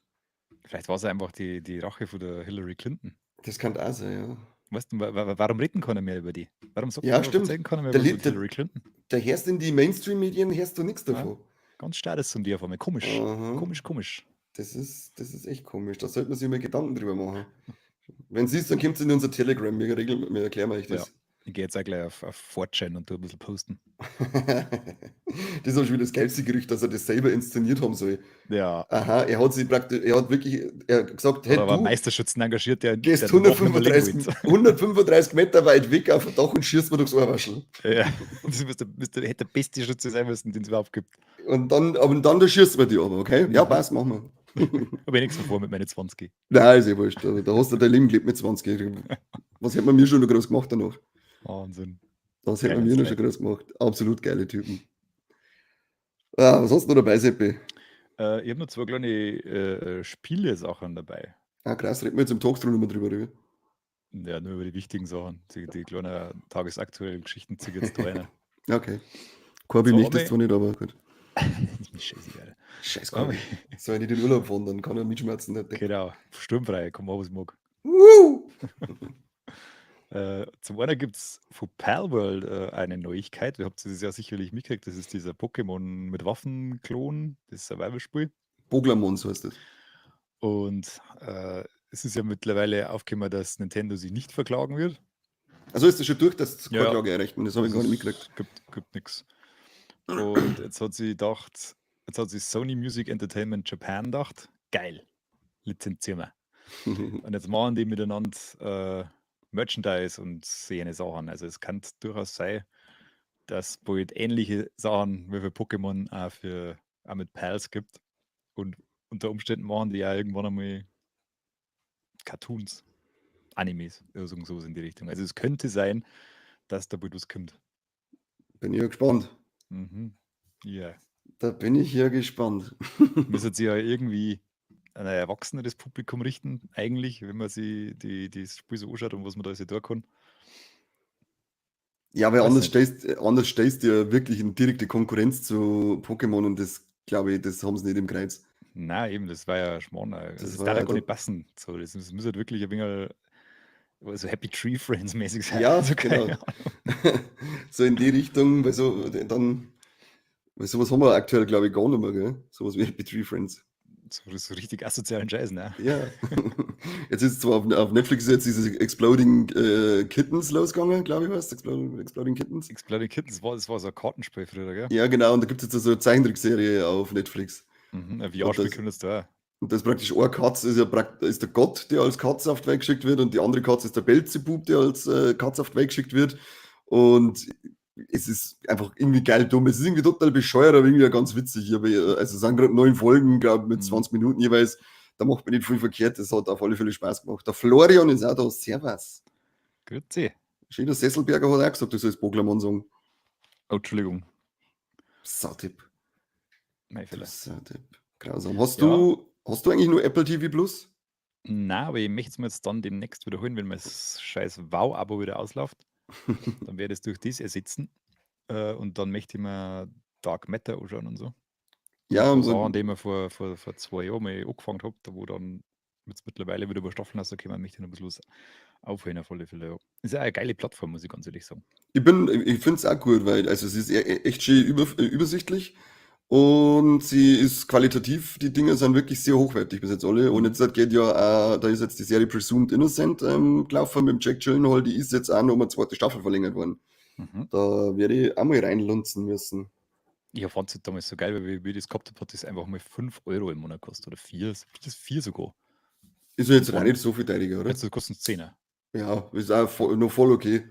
Speaker 2: Vielleicht war es einfach die Rache von der Hillary Clinton.
Speaker 1: Das kann auch sein, ja.
Speaker 2: Weißt du, warum reden keiner mehr über die? Warum sagt
Speaker 1: Ja,
Speaker 2: keiner,
Speaker 1: stimmt.
Speaker 2: erzählen keiner mehr
Speaker 1: Der
Speaker 2: über
Speaker 1: Lied, der,
Speaker 2: Hillary Clinton?
Speaker 1: Da hörst in die Mainstream-Medien, hörst du nichts
Speaker 2: Ja,
Speaker 1: davon.
Speaker 2: ganz stark ist von dir auf einmal. Komisch.
Speaker 1: Aha.
Speaker 2: Komisch, komisch.
Speaker 1: Das ist echt komisch. Da sollte man sich mal Gedanken drüber machen. Wenn sie ist, dann kommt es in unser Telegram. Wir regeln, wir erklären euch
Speaker 2: Ja.
Speaker 1: das.
Speaker 2: Ich gehe jetzt auch gleich auf 4chan und tu ein bisschen posten.
Speaker 1: Das ist auch schon wieder das geilste Gerücht, dass er das selber inszeniert haben soll.
Speaker 2: Ja.
Speaker 1: Aha, er hat sich praktisch, er hat wirklich, er hat gesagt, hey,
Speaker 2: Oder war
Speaker 1: du
Speaker 2: Meisterschützen engagiert, der
Speaker 1: gehst
Speaker 2: der danach nicht mehr leben wollte.
Speaker 1: 135 Meter weit weg auf dem Dach und schießt mir durchs Ohrwaschel.
Speaker 2: Ja, das hätte der beste Schütze sein müssen, den es überhaupt gibt.
Speaker 1: Und dann da schießt man die aber, okay? Ja, passt, machen wir.
Speaker 2: Hab ich nichts davor mit meinen 20.
Speaker 1: Nein, ist eh wurscht. Also, da hast du dein Leben gelebt mit 20. Was hätte man mir schon noch groß gemacht danach?
Speaker 2: Wahnsinn.
Speaker 1: Das hätte man
Speaker 2: Geile
Speaker 1: mir noch schon
Speaker 2: Zeit.
Speaker 1: groß gemacht. Absolut geile Typen. Ah, was hast du noch dabei, Seppi?
Speaker 2: Ich hab noch 2 kleine Spiele-Sachen dabei.
Speaker 1: Ah, krass, reden wir jetzt im Talkthrough nochmal drüber, oder?
Speaker 2: Ja, nur über die wichtigen Sachen. Die kleinen tagesaktuellen Geschichten zieh ich jetzt da rein.
Speaker 1: Okay. Corby
Speaker 2: So,
Speaker 1: möchte es
Speaker 2: aber
Speaker 1: zwar nicht, aber gut.
Speaker 2: Das ist mir scheißegal.
Speaker 1: Scheiß
Speaker 2: Aber
Speaker 1: Corby. Soll ich nicht in den Urlaub fahren, dann kann er mitschmerzen. Nicht denken.
Speaker 2: Genau, sturmfrei, kann man was mag.
Speaker 1: Woo!
Speaker 2: Zum einen gibt's von Palworld eine Neuigkeit. Ihr habt es ja sicherlich mitgekriegt. Das ist dieser Pokémon mit Waffen-Klon, das Survival-Spiel.
Speaker 1: Poglamons heißt das.
Speaker 2: Und es ist ja mittlerweile aufgekommen, dass Nintendo sich nicht verklagen wird.
Speaker 1: Also ist das schon durch, dass sie
Speaker 2: Ja.
Speaker 1: keine Klage erreicht? Das habe ich gar nicht mitgekriegt.
Speaker 2: Es gibt nix. Und jetzt hat sie gedacht, jetzt hat sich Sony Music Entertainment Japan gedacht, geil, lizenzieren wir. Und jetzt machen die miteinander Merchandise und jene Sachen. Also es kann durchaus sein, dass bald ähnliche Sachen wie für Pokémon auch mit Pals gibt. Und unter Umständen machen die ja irgendwann einmal Cartoons, Animes, oder sowas in die Richtung. Also es könnte sein, dass da bald was kommt.
Speaker 1: Bin ich ja gespannt.
Speaker 2: Ja.
Speaker 1: Da bin ich ja gespannt.
Speaker 2: Müssen sie ja irgendwie an ein erwachseneres Publikum richten, eigentlich, wenn man sich die Spiele so anschaut und was man da alles tun kann.
Speaker 1: Ja, weil
Speaker 2: Weiß nicht.
Speaker 1: anders stellst du ja wirklich in direkte Konkurrenz zu Pokémon und das, glaube ich, das haben sie nicht im Kreuz.
Speaker 2: Nein, eben, das war ja Schmarrn.
Speaker 1: Das
Speaker 2: Das
Speaker 1: war
Speaker 2: darf
Speaker 1: ja
Speaker 2: ja gar
Speaker 1: da
Speaker 2: nicht passen. So, das muss halt wirklich ein wenig so Happy Tree Friends mäßig sein.
Speaker 1: Ja,
Speaker 2: Also, keine
Speaker 1: genau.
Speaker 2: Ahnung.
Speaker 1: So in die Richtung, weil so, dann, weil sowas haben wir aktuell, glaube ich, gar nicht mehr, gell? Sowas wie Happy Tree Friends.
Speaker 2: So richtig asozialen Scheiß, ne?
Speaker 1: Ja. Jetzt ist zwar auf Netflix jetzt dieses Exploding Kittens losgegangen, glaube ich, heißt es. Exploding Kittens.
Speaker 2: Exploding Kittens, das war so ein Kartenspiel früher, gell?
Speaker 1: Ja, genau. Und da gibt's jetzt so eine Zeichentrickserie auf Netflix.
Speaker 2: Ein V R-Spiel kommt jetzt da auch.
Speaker 1: Und das ist praktisch eine Katze, ist ja ist der Gott, der als Katze auf die Welt geschickt wird, und die andere Katze ist der Belzebub, der als Katze auf die Welt geschickt wird. Und es ist einfach irgendwie geil dumm. Es ist irgendwie total bescheuert, aber irgendwie auch ganz witzig. Ich habe also es sind gerade 9 Folgen, glaub, mit 20 Minuten jeweils. Da macht man nicht viel verkehrt. Das hat auf alle Fälle Spaß gemacht. Der Florian ist auch da. Servus.
Speaker 2: Grüezi.
Speaker 1: Schön, der Sesselberger hat auch gesagt, du sollst Poglamon sagen.
Speaker 2: Oh, Entschuldigung.
Speaker 1: Sautipp.
Speaker 2: Mein Fehler.
Speaker 1: Sautipp. Grausam. Hast
Speaker 2: Ja.
Speaker 1: du eigentlich nur Apple TV Plus?
Speaker 2: Nein, aber ich möchte es mir jetzt dann demnächst wiederholen, wenn mein scheiß Wow-Abo wieder ausläuft. Dann werde ich es durch das ersetzen. Und dann möchte ich mir Dark Matter anschauen und so.
Speaker 1: Ja,
Speaker 2: Und
Speaker 1: und
Speaker 2: so Sachen,
Speaker 1: so
Speaker 2: die ich mir vor 2 Jahren mal angefangen hab, da wo dann jetzt mittlerweile wieder über Staffeln rausgekommen, möchte ich noch ein bisschen was aufhören auf alle Fälle. Ja. Ist ja eine geile Plattform, muss ich ganz ehrlich sagen.
Speaker 1: Ich find's auch gut, weil es ist echt schön übersichtlich und sie ist qualitativ, die Dinger sind wirklich sehr hochwertig bis jetzt alle. Und jetzt geht ja auch, da ist jetzt die Serie Presumed Innocent gelaufen mit dem Jack Gyllenhaal, die ist jetzt auch noch um eine zweite Staffel verlängert worden. Da werde ich auch mal reinlunzen müssen.
Speaker 2: Ich fand es damals so geil, weil wie ich das gehabt hab, hat das einfach mal 5 Euro im Monat gekostet oder 4, 4 sogar.
Speaker 1: Ist ja jetzt auch
Speaker 2: Und
Speaker 1: nicht so viel teurer, oder?
Speaker 2: Jetzt kostet es 10er.
Speaker 1: Ja, ist auch noch voll okay.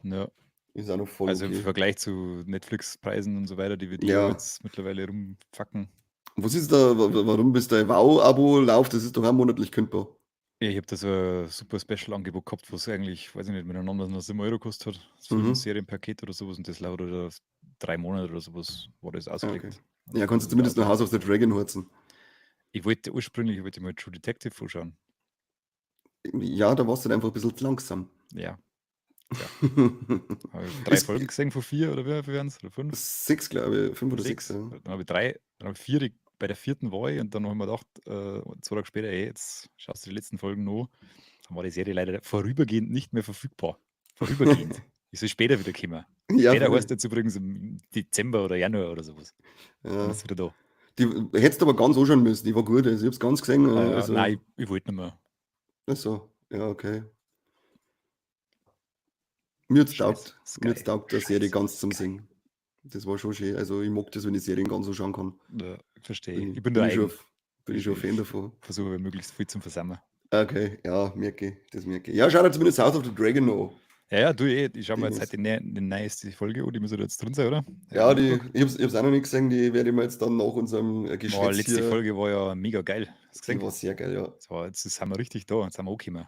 Speaker 2: Ja.
Speaker 1: Ist auch noch voll
Speaker 2: Also im
Speaker 1: okay.
Speaker 2: Vergleich zu Netflix-Preisen und so weiter, die wir die jetzt mittlerweile rumfacken.
Speaker 1: Und was ist da, warum bist du Wow-Abo läuft? Das ist doch auch monatlich kündbar.
Speaker 2: Ja, ich hab da so ein super Special-Angebot gehabt, was eigentlich, weiß ich nicht, miteinander noch 7 Euro gekostet hat. Das Serienpaket oder sowas und das laut oder 3 Monate oder sowas war das ausgelegt.
Speaker 1: Ja, kannst du zumindest noch House of the Dragon horzen.
Speaker 2: Ich wollte ursprünglich, ich wollte mal True Detective anschauen.
Speaker 1: Ja, da warst du halt einfach ein bisschen zu langsam.
Speaker 2: Ja. Ja. Hab ich 3 Folgen gesehen von 4 oder wie viel waren's? Oder 5?
Speaker 1: 6, glaube ich. 5 oder
Speaker 2: 6.
Speaker 1: 6, ja.
Speaker 2: Dann habe ich 3, dann habe ich 4, bei der 4. war ich und dann habe ich mir gedacht, 2 Tage später, ey, jetzt schaust du die letzten Folgen noch. Dann war die Serie leider vorübergehend nicht mehr verfügbar. Vorübergehend. Ich soll später wieder kommen.
Speaker 1: Ja,
Speaker 2: später
Speaker 1: voll.
Speaker 2: heißt jetzt übrigens im Dezember oder Januar oder sowas.
Speaker 1: Ja.
Speaker 2: Dann ist es wieder da.
Speaker 1: Die hättest du aber ganz anschauen müssen, die war gut, also ich hab's ganz gesehen.
Speaker 2: Ah, ja.
Speaker 1: Also
Speaker 2: Nein, ich wollte nicht mehr.
Speaker 1: Ach so, ja, okay. Mir hat's
Speaker 2: Scheiß
Speaker 1: taugt. Mir hat's
Speaker 2: Sky.
Speaker 1: taugt, der Serie
Speaker 2: Scheiß
Speaker 1: ganz zum
Speaker 2: Sky.
Speaker 1: Singen. Das war schon schön. Also ich mag das, wenn ich Serien ganz so schauen kann.
Speaker 2: Ja, verstehe
Speaker 1: Bin
Speaker 2: ich.
Speaker 1: ich,
Speaker 2: Ich bin da
Speaker 1: bin ich schon,
Speaker 2: eigen.
Speaker 1: bin ich
Speaker 2: Ich,
Speaker 1: schon ein Fan
Speaker 2: ich
Speaker 1: davon.
Speaker 2: versuche möglichst viel zum Versammeln.
Speaker 1: Okay, ja, merke ich, das merke ich. Ja, schau dir zumindest House of the Dragon noch.
Speaker 2: Ja, du eh, ich schau
Speaker 1: Die
Speaker 2: mir jetzt
Speaker 1: muss.
Speaker 2: heute die neueste Folge an, die muss ja da jetzt drin sein, oder?
Speaker 1: Ja,
Speaker 2: Ja,
Speaker 1: die,
Speaker 2: Nachmittag.
Speaker 1: ich hab's auch noch nicht gesehen, die werde ich mir jetzt dann nach unserem
Speaker 2: Boah,
Speaker 1: Geschwätz
Speaker 2: letzte
Speaker 1: hier.
Speaker 2: Folge war ja mega geil. Hast du
Speaker 1: Die
Speaker 2: gesehen?
Speaker 1: war sehr geil, ja.
Speaker 2: So, jetzt sind wir richtig da, jetzt sind wir angekommen.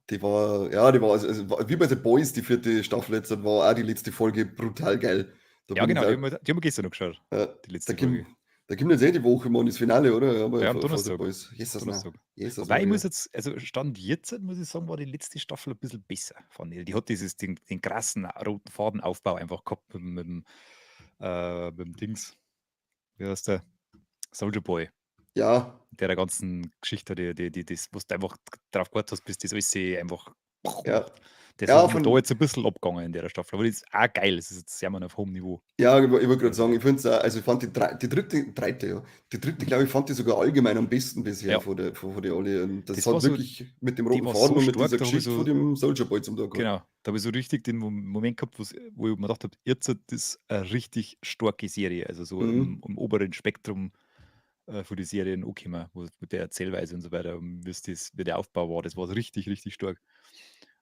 Speaker 1: Die war, ja, die war, also war, wie bei The Boys, die vierte Staffel jetzt, war auch die letzte Folge brutal geil. Da
Speaker 2: Ja,
Speaker 1: bin ich
Speaker 2: genau, die
Speaker 1: auch,
Speaker 2: haben wir, die haben wir gestern noch geschaut, die
Speaker 1: da
Speaker 2: letzte
Speaker 1: kommt,
Speaker 2: Folge.
Speaker 1: da kommt jetzt eh die Woche mal das Finale, oder? Ja, aber
Speaker 2: Ja, am
Speaker 1: von The
Speaker 2: Donnerstag.
Speaker 1: Boys. Jesus, nein.
Speaker 2: Donnerstag.
Speaker 1: Jesus,
Speaker 2: Wobei ich
Speaker 1: Maria.
Speaker 2: muss jetzt, also Stand jetzt, muss ich sagen, war die letzte Staffel ein bisschen besser, fand ich. Die hat den krassen roten Fadenaufbau einfach gehabt mit dem Dings. Wie heißt der? Soldier Boy.
Speaker 1: Ja.
Speaker 2: Der ganzen Geschichte, das, was du einfach drauf gewartet hast, bis das alles sich einfach
Speaker 1: Ja.
Speaker 2: macht. Das
Speaker 1: Ja,
Speaker 2: ist mir da
Speaker 1: von,
Speaker 2: jetzt ein bisschen abgegangen in der Staffel. Aber das ist auch geil. Das ist jetzt sehr mal auf hohem Niveau.
Speaker 1: ja, ich wollte gerade
Speaker 2: Also,
Speaker 1: sagen, ich finde es also ich fand die dritte, ja, die dritte, glaube ich, fand ich sogar allgemein am besten bisher
Speaker 2: ja,
Speaker 1: von der alle. Und das
Speaker 2: das
Speaker 1: hat
Speaker 2: war so,
Speaker 1: wirklich mit dem
Speaker 2: die
Speaker 1: roten
Speaker 2: war
Speaker 1: Faden
Speaker 2: so
Speaker 1: und mit
Speaker 2: stark,
Speaker 1: dieser
Speaker 2: da habe ich
Speaker 1: Geschichte von
Speaker 2: so,
Speaker 1: dem Soldier Boy zum Tag gehabt.
Speaker 2: genau, da habe ich so richtig den Moment gehabt, wo ich mir gedacht habe, jetzt ist das eine richtig starke Serie. Also so
Speaker 1: Mhm.
Speaker 2: im oberen Spektrum von den Serien angekommen, wo mit der Erzählweise und so weiter, und wie der Aufbau war, das war so richtig, richtig stark.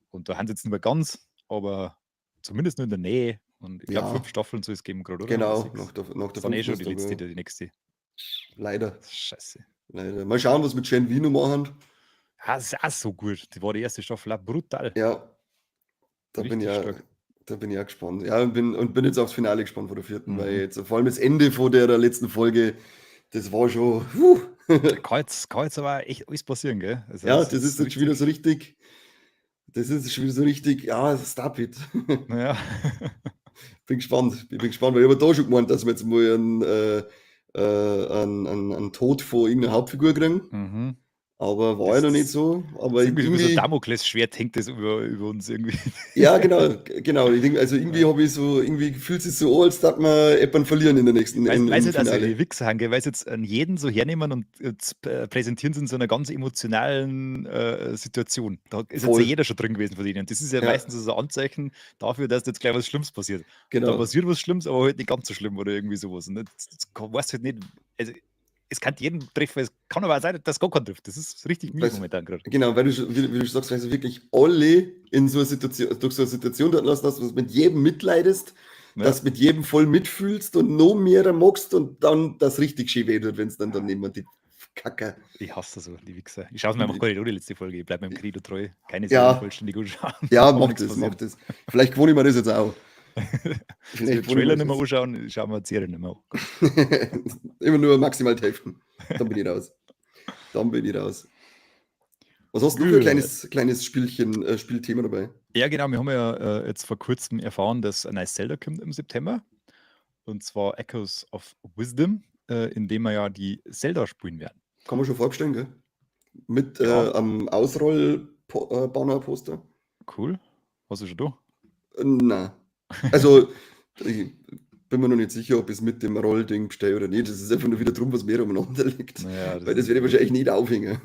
Speaker 2: Und da haben sie jetzt nicht mehr ganz, aber zumindest nur in der Nähe. Und ich glaube, 5
Speaker 1: Ja,
Speaker 2: Staffeln soll es geben gerade, oder? Oder
Speaker 1: genau,
Speaker 2: 6?
Speaker 1: nach der
Speaker 2: Ist dann eh
Speaker 1: fünften
Speaker 2: schon die
Speaker 1: ist da,
Speaker 2: letzte,
Speaker 1: gell.
Speaker 2: die nächste.
Speaker 1: Leider,
Speaker 2: Scheiße.
Speaker 1: leider. Mal schauen, was mit Gen V noch machen.
Speaker 2: Ah, das ist auch so gut. Die war die erste Staffel auch brutal.
Speaker 1: Ja, da bin ich
Speaker 2: Richtig
Speaker 1: ja,
Speaker 2: stark.
Speaker 1: da bin ich auch gespannt. Ja, und bin jetzt aufs Finale gespannt von der vierten, weil jetzt vor allem das Ende von der letzten Folge, das war schon. Puh.
Speaker 2: Kann jetzt aber echt alles passieren, gell? Also
Speaker 1: Ja,
Speaker 2: das
Speaker 1: das
Speaker 2: ist
Speaker 1: ist jetzt schon wieder
Speaker 2: richtig.
Speaker 1: so richtig. Das ist schon wieder so richtig. Ja, stop it.
Speaker 2: Naja.
Speaker 1: Bin gespannt. Ich bin gespannt, weil ich habe da schon gemeint, dass wir jetzt mal einen Tod von irgendeiner Hauptfigur kriegen. Aber war ja
Speaker 2: Das,
Speaker 1: noch nicht
Speaker 2: das
Speaker 1: so. Aber
Speaker 2: ist irgendwie so
Speaker 1: irgendwie.
Speaker 2: Damoklesschwert hängt das über uns irgendwie.
Speaker 1: Ja, genau, genau. Ich denk, also irgendwie
Speaker 2: Ja.
Speaker 1: habe ich so, irgendwie fühlt sich so an, als dass wir jemanden verlieren in der nächsten,
Speaker 2: Weiß,
Speaker 1: in,
Speaker 2: weiß
Speaker 1: im
Speaker 2: nicht, also
Speaker 1: Finale.
Speaker 2: die Wichser haben, gell, weil sie jetzt an jeden so hernehmen und jetzt, präsentieren sie in so einer ganz emotionalen Situation. Da ist jetzt ja
Speaker 1: Voll.
Speaker 2: jeder schon drin gewesen von denen. Und das ist ja
Speaker 1: Ja.
Speaker 2: meistens so ein Anzeichen dafür, dass jetzt gleich was Schlimmes passiert. Und dann
Speaker 1: Genau.
Speaker 2: passiert was Schlimmes, aber halt nicht ganz so schlimm oder irgendwie sowas. Und jetzt weißt du halt nicht, also es kann jeden treffen, es kann aber auch sein, dass gar keinen trifft. Das ist richtig mies
Speaker 1: Weil's
Speaker 2: momentan gerade.
Speaker 1: Genau, weil du schon, wie du schon sagst, weil du wirklich alle in so einer Situation, durch so eine Situation dort lassen hast, wo du mit jedem mitleidest,
Speaker 2: Ja.
Speaker 1: dass du mit jedem voll mitfühlst und noch mehr magst und dann das richtig schön weh tut, wenn's dann neben die Kacke.
Speaker 2: Ich hasse so, die Wichser. Ich schaue es mir einfach gar nicht an, die letzte Folge. Ich bleibe meinem Credo treu. Keine
Speaker 1: Ja.
Speaker 2: Serie vollständig anschauen.
Speaker 1: Ja,
Speaker 2: Kann nichts
Speaker 1: mach
Speaker 2: passieren.
Speaker 1: das. Vielleicht gewohne ich mir das jetzt auch.
Speaker 2: Ich
Speaker 1: Vielleicht
Speaker 2: den
Speaker 1: gewohne ich
Speaker 2: Trailer
Speaker 1: mir
Speaker 2: nicht
Speaker 1: das
Speaker 2: mehr
Speaker 1: jetzt.
Speaker 2: anschauen, ich schaue mir die Serie nicht mehr an.
Speaker 1: Immer nur maximal die Hälfte. Dann bin ich raus. Dann bin ich raus. Was hast du für ein
Speaker 2: Gut.
Speaker 1: kleines Spielthema dabei?
Speaker 2: Ja, genau. Wir haben ja jetzt vor kurzem erfahren, dass ein neues Zelda kommt im September. Und zwar Echoes of Wisdom, in dem wir ja die Zelda spielen werden.
Speaker 1: Kann man schon vorbestellen, gell? Mit
Speaker 2: Ja.
Speaker 1: am Ausroll-Banner-Poster.
Speaker 2: Cool. Hast du schon da?
Speaker 1: Nein. Also, ich bin mir noch nicht sicher, ob ich es mit dem Rollding bestelle oder nicht. Das ist einfach nur wieder drum, was mehr umeinander liegt.
Speaker 2: Naja, das
Speaker 1: Weil das
Speaker 2: ist
Speaker 1: werde ich wahrscheinlich nicht aufhängen.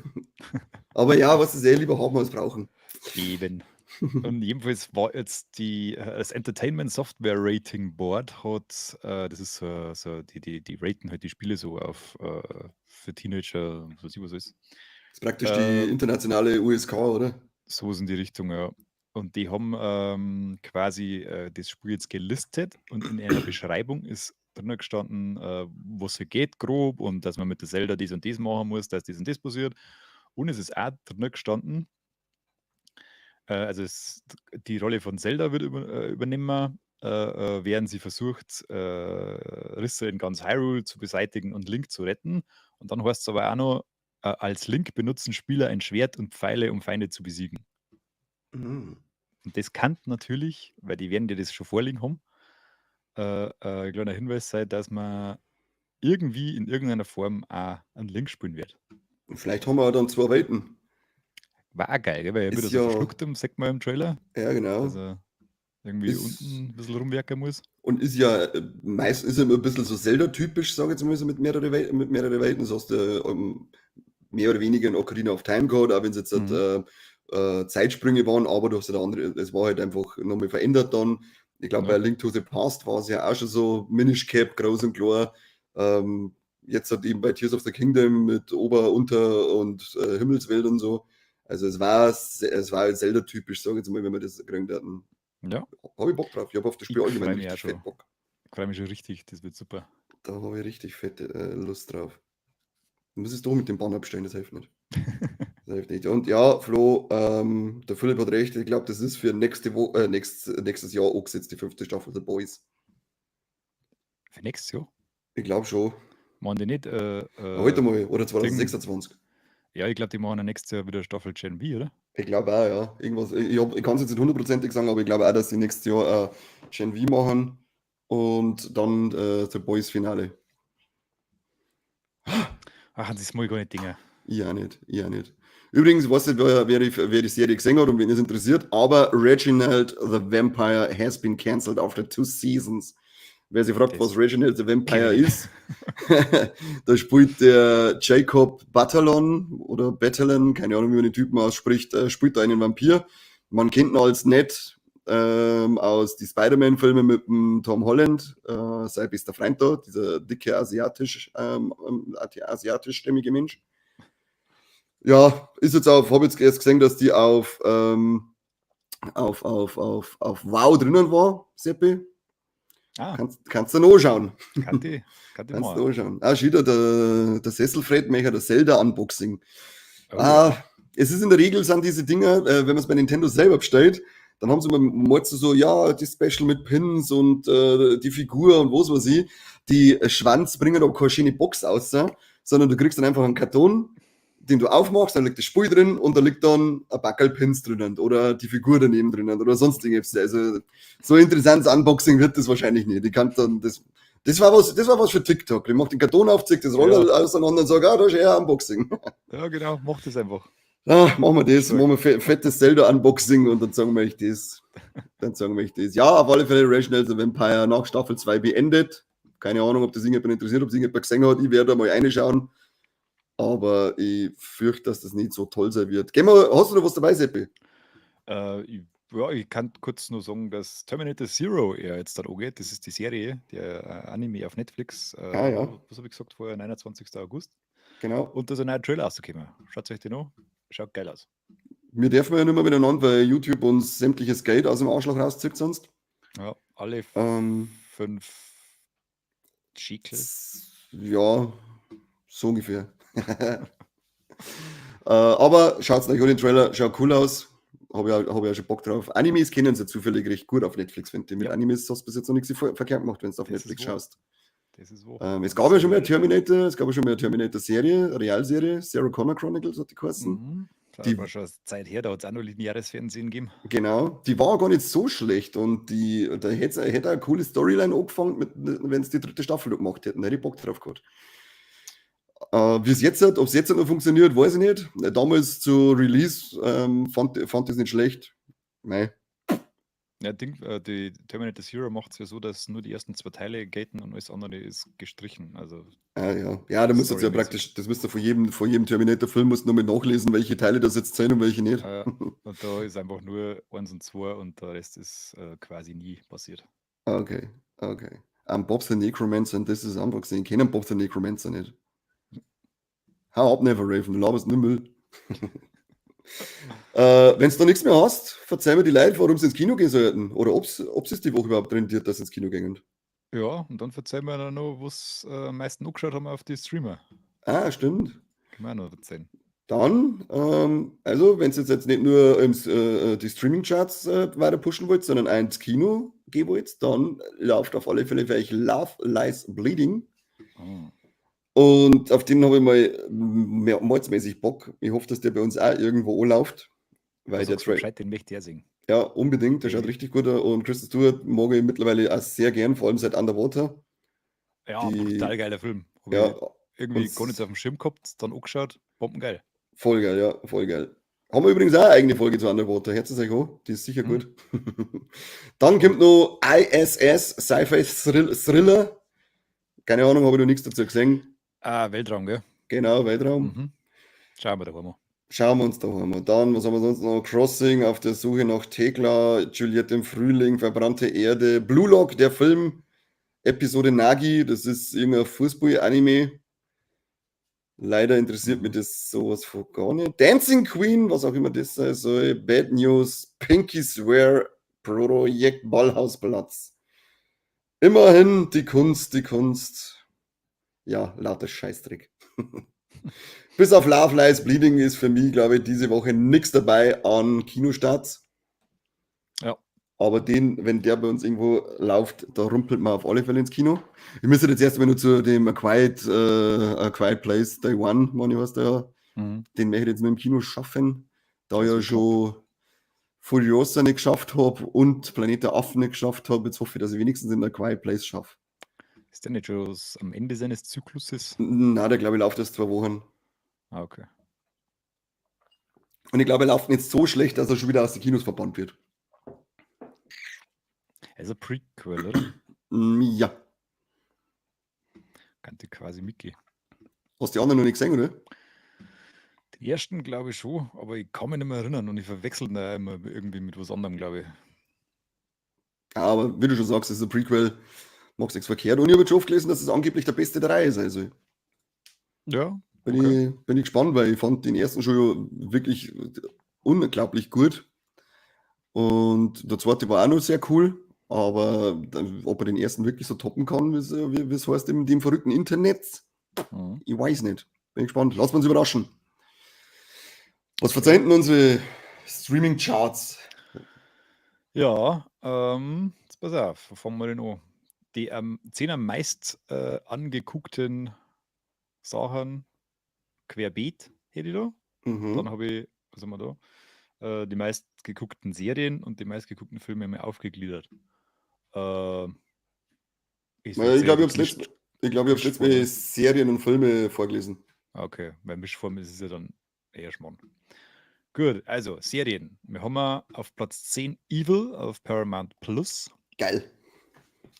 Speaker 1: Aber ja, was ist eh lieber haben als brauchen.
Speaker 2: Eben. Und jedenfalls war jetzt das Entertainment Software Rating Board hat, das ist so, so die raten halt die Spiele so auf für Teenager, was weiß ich, was ist.
Speaker 1: Das ist praktisch die internationale USK, oder?
Speaker 2: So ist in die Richtung, ja. Und die haben quasi das Spiel jetzt gelistet und in einer Beschreibung ist drin gestanden, was es geht grob und dass man mit der Zelda dies und dies machen muss, dass dies und das passiert. Und es ist auch drin gestanden, also es, die Rolle von Zelda wird übernehmen, während sie versucht, Risse in ganz Hyrule zu beseitigen und Link zu retten. Und dann heißt es aber auch noch, als Link benutzen Spieler ein Schwert und Pfeile, um Feinde zu besiegen. Und das kann natürlich, weil die werden dir das schon vorliegen haben, ein kleiner Hinweis sein, dass man irgendwie in irgendeiner Form auch einen Link spielen wird.
Speaker 1: Und vielleicht haben wir auch dann 2 Welten.
Speaker 2: War auch geil, gell? Weil er
Speaker 1: Ist
Speaker 2: wird so
Speaker 1: ja
Speaker 2: verschluckt, sagt man im Trailer.
Speaker 1: Ja, genau.
Speaker 2: Dass er irgendwie
Speaker 1: Ist
Speaker 2: unten ein bisschen rumwerken muss.
Speaker 1: Und ist ja meist ist ja immer ein bisschen so Zelda-typisch, sag ich jetzt mal so, mit mehrere Welten. Das hast du mehr oder weniger in Ocarina of Time gehabt, auch wenn es jetzt halt, Zeitsprünge waren, aber du hast halt andere, es war halt einfach nochmal verändert dann. Ich glaube, bei Link to the Past war es ja auch schon so, Minish Cap, groß und klar. Jetzt hat eben bei Tears of the Kingdom mit Ober-, Unter- und Himmelswelt und so. Also es war Zelda-typisch, sage ich jetzt mal, wenn wir das gekriegt hatten. Habe ich Bock drauf. Ich habe auf das Spiel
Speaker 2: Ich
Speaker 1: allgemein
Speaker 2: freue mich auch
Speaker 1: richtig fett
Speaker 2: schon.
Speaker 1: Bock.
Speaker 2: Ich freue mich schon richtig, das wird super.
Speaker 1: Da habe ich richtig fette Lust drauf. Du musst es doch mit dem Banner bestellen, das hilft nicht. Das hilft nicht. Und ja, Flo, der Philipp hat recht. Ich glaube, das ist für nächste Wo nächstes Jahr angesetzt, die fünfte Staffel The Boys.
Speaker 2: Für nächstes Jahr?
Speaker 1: Ich glaube schon.
Speaker 2: Machen die nicht,
Speaker 1: Heute mal, oder
Speaker 2: Ding?
Speaker 1: 2026.
Speaker 2: Ja, ich glaube, die machen ja nächstes Jahr wieder Staffel Gen V, oder?
Speaker 1: Ich glaube auch, ja. Irgendwas, ich kann es jetzt nicht hundertprozentig sagen, aber ich glaube auch, dass sie nächstes Jahr Gen V machen und dann The Boys Finale.
Speaker 2: Ach, das mag ich gar nicht Dinge.
Speaker 1: Ich auch nicht, ich auch nicht. Übrigens, ich weiß nicht, wer die Serie gesehen hat und wen es interessiert, aber Reginald the Vampire has been cancelled after two seasons. Wer sich fragt,
Speaker 2: Das
Speaker 1: was Reginald the Vampire
Speaker 2: kenn ich.
Speaker 1: ist, da spielt der Jacob Batalon oder Batalon, keine Ahnung, wie man den Typen ausspricht, spielt da einen Vampir. Man kennt ihn als Ned aus die Spider-Man-Filme mit dem Tom Holland, sein bester Freund da, dieser dicke asiatischstämmige Mensch. Ja, ist jetzt auf, habe jetzt erst gesehen, dass die auf Wow drinnen war, Seppi.
Speaker 2: Ah.
Speaker 1: Kannst du noch anschauen.
Speaker 2: Kann die
Speaker 1: Kannst du
Speaker 2: machen.
Speaker 1: anschauen. Ah, schon wieder der Sesselfred möchte das Zelda-Unboxing.
Speaker 2: Oh,
Speaker 1: Ah,
Speaker 2: ja.
Speaker 1: es ist in der Regel, sind diese Dinger, wenn man es bei Nintendo selber bestellt, dann haben sie immer mal so, ja, die Special mit Pins und die Figur und was weiß ich. Die Schwanz bringen aber keine schöne Box aus, sondern du kriegst dann einfach einen Karton, den du aufmachst, dann liegt das Spiel drin und da liegt dann ein Packerl Pins drinnen oder die Figur daneben drinnen oder sonst irgendwas. Also so interessantes Unboxing wird das wahrscheinlich nicht. Ich kann dann das, das war was für TikTok. Ich mach den Karton auf, zieh das Roller auseinander und sag, ah, da ist eher Unboxing.
Speaker 2: Ja, genau, mach das einfach.
Speaker 1: Ah, machen wir das,
Speaker 2: Stark.
Speaker 1: machen wir fettes Zelda-Unboxing und dann sagen wir euch das. Dann sagen wir euch das. Ja, auf alle Fälle Reginald the Vampire nach Staffel 2 beendet. Keine Ahnung, ob das irgendjemand interessiert, ob es irgendjemand gesehen hat. Ich werde da mal reinschauen. Aber ich fürchte, dass das nicht so toll sein wird. Gehen wir, hast du noch was dabei, Seppi?
Speaker 2: Ja, ich kann kurz nur sagen, dass Terminator Zero ja jetzt dann angeht. Das ist die Serie, der Anime auf Netflix. Was habe ich gesagt vorher? 29. August.
Speaker 1: Genau.
Speaker 2: Und da ist ein neuer Trailer rausgekommen. Schaut euch den an. Schaut geil aus.
Speaker 1: Wir dürfen ja nicht mehr miteinander, weil YouTube uns sämtliches Geld aus dem Arschloch rauszieht sonst.
Speaker 2: Ja, alle 5 Schickel.
Speaker 1: Ja, so ungefähr. Aber schaut euch an den Trailer, schaut cool aus. Habe ich auch schon Bock drauf. Animes kennen sie zufällig recht gut auf Netflix, finde ich. Mit Animes hast du bis jetzt noch nichts verkehrt gemacht, wenn du auf
Speaker 2: Das ist
Speaker 1: Netflix
Speaker 2: wahr.
Speaker 1: schaust.
Speaker 2: Das ist wahr.
Speaker 1: Es
Speaker 2: Das
Speaker 1: gab ja
Speaker 2: ist
Speaker 1: schon mehr
Speaker 2: sehr
Speaker 1: Terminator, es gab ja schon mehr Terminator-Serie, Realserie, Sarah Connor Chronicles hat die geheißen.
Speaker 2: Das
Speaker 1: Die
Speaker 2: war schon Zeit her, da hat es auch noch lineares Fernsehen gegeben.
Speaker 1: Genau, die war gar nicht so schlecht und die, da hätte eine coole Storyline angefangen, wenn sie die dritte Staffel noch gemacht hätten. Da hätte ich Bock drauf gehabt. Wie es jetzt hat, ob es jetzt noch funktioniert, weiß ich nicht. Damals zu Release fand ich es nicht schlecht. Nein.
Speaker 2: Ja, Ding, die Terminator Zero macht es ja so, dass nur die ersten zwei Teile gelten und alles andere ist gestrichen. Also
Speaker 1: Ah, ja. Ja, da musst du jetzt ja
Speaker 2: storymäßig.
Speaker 1: praktisch, das müsst du vor jedem Terminator-Film musst du nochmal nachlesen, welche Teile das jetzt zählen und welche nicht.
Speaker 2: Und da ist einfach nur eins und zwei und der Rest ist quasi nie passiert.
Speaker 1: Okay. Bob the Necromancer und das ist Unboxing. Ich kenne Bob the Necromancer nicht. Hau ab, Never Raven, du laberst nur Müll. Wenn du da nichts mehr hast, verzeih mir die Leute, warum sie ins Kino gehen sollten. Oder ob es die Woche überhaupt rentiert, dass sie ins Kino gehen.
Speaker 2: Ja, und dann verzeih mir dann noch, was am meisten angeschaut haben auf die Streamer.
Speaker 1: Ah, stimmt.
Speaker 2: Können wir auch noch erzählen.
Speaker 1: Dann, also, wenn ihr jetzt nicht nur die Streaming-Charts weiter pushen wollt, sondern auch ins Kino gehen wollt, dann läuft auf alle Fälle für euch Love Lies Bleeding.
Speaker 2: Oh.
Speaker 1: Und auf den habe ich mal mehr, mordsmäßig Bock. Ich hoffe, dass der bei uns auch irgendwo anläuft. Weil der
Speaker 2: Sagst du
Speaker 1: Trailer.
Speaker 2: Bescheid, den möchte ich auch sehen.
Speaker 1: Ja, unbedingt. Der schaut richtig gut aus. Und Kristen Stewart mag ich mittlerweile auch sehr gern, vor allem seit Underwater.
Speaker 2: Ja, brutal geiler Film. Hab ich irgendwie gar nicht so auf dem Schirm gehabt, dann angeschaut, bombengeil.
Speaker 1: Voll geil, ja, voll geil. Haben wir übrigens auch eine eigene Folge zu Underwater. Hört es euch an, die ist sicher gut. Dann kommt noch ISS, Sci-Fi Thriller. Keine Ahnung, habe ich noch nichts dazu gesehen.
Speaker 2: Ah, Weltraum, gell?
Speaker 1: Genau, Weltraum.
Speaker 2: Schauen wir da mal.
Speaker 1: Schauen wir uns da an. Dann, was haben wir sonst noch? Crossing, auf der Suche nach Thekla, Juliette im Frühling, Verbrannte Erde, Blue Lock, der Film, Episode Nagi, das ist irgendein Fußball-Anime. Leider interessiert mich das sowas von gar nicht. Dancing Queen, was auch immer das sein soll. Bad News, Pinky Swear, Projekt Ballhausplatz. Immerhin die Kunst, die Kunst. Ja, lauter Scheißdreck. Bis auf Love Lies Bleeding ist für mich, glaube ich, diese Woche nichts dabei an Kinostarts.
Speaker 2: Ja.
Speaker 1: Aber den, wenn der bei uns irgendwo läuft, da rumpelt man auf alle Fälle ins Kino. Ich müsste jetzt erstmal nur zu dem A Quiet Place Day One, meine ich, was der, den möchte ich jetzt nur im Kino schaffen. Da ich ja schon Furiosa nicht geschafft habe und Planet der Affen nicht geschafft habe, jetzt hoffe ich, dass ich wenigstens in A Quiet Place schaffe.
Speaker 2: Ist der nicht schon am Ende seines Zykluses?
Speaker 1: Na, der glaube ich läuft erst 2 Wochen.
Speaker 2: Ah, okay.
Speaker 1: Und ich glaube, er läuft nicht so schlecht, dass er schon wieder aus den Kinos verbannt wird.
Speaker 2: Also Prequel, oder?
Speaker 1: Ja.
Speaker 2: Kannte quasi mitgehen.
Speaker 1: Hast du die anderen noch nicht gesehen, oder?
Speaker 2: Den ersten glaube ich schon, aber ich kann mich nicht mehr erinnern und ich verwechsel ihn da immer irgendwie mit was anderem, glaube ich.
Speaker 1: Aber wie du schon sagst, das ist ein Prequel, machst nichts verkehrt. Und ich habe jetzt schon oft gelesen, dass es angeblich der beste der Reihe ist. Also.
Speaker 2: Ja,
Speaker 1: Bin
Speaker 2: okay.
Speaker 1: ich gespannt, weil ich fand den ersten schon wirklich unglaublich gut. Und der zweite war auch noch sehr cool. Aber dann, ob er den ersten wirklich so toppen kann, wie es heißt in dem verrückten Internet, ich weiß nicht. Bin gespannt. Lass uns überraschen. Was verzeihen denn unsere Streaming-Charts?
Speaker 2: Ja, jetzt pass auf, wo fangen wir denn an? Die 10 am meist angeguckten Sachen querbeet hätte ich da. Dann habe ich, was haben wir da? Die meistgeguckten Serien und die meistgeguckten Filme haben wir aufgegliedert. Ist
Speaker 1: Naja,
Speaker 2: jetzt
Speaker 1: ich glaube, ich
Speaker 2: sehr
Speaker 1: hab's
Speaker 2: gemischt.
Speaker 1: ich glaub, ich hab's letztes Mal Serien und Filme vorgelesen.
Speaker 2: Okay, weil Mischform ist es ja dann eher Schmarrn. Gut, also Serien. Wir haben ja auf Platz 10 Evil auf Paramount Plus.
Speaker 1: Geil.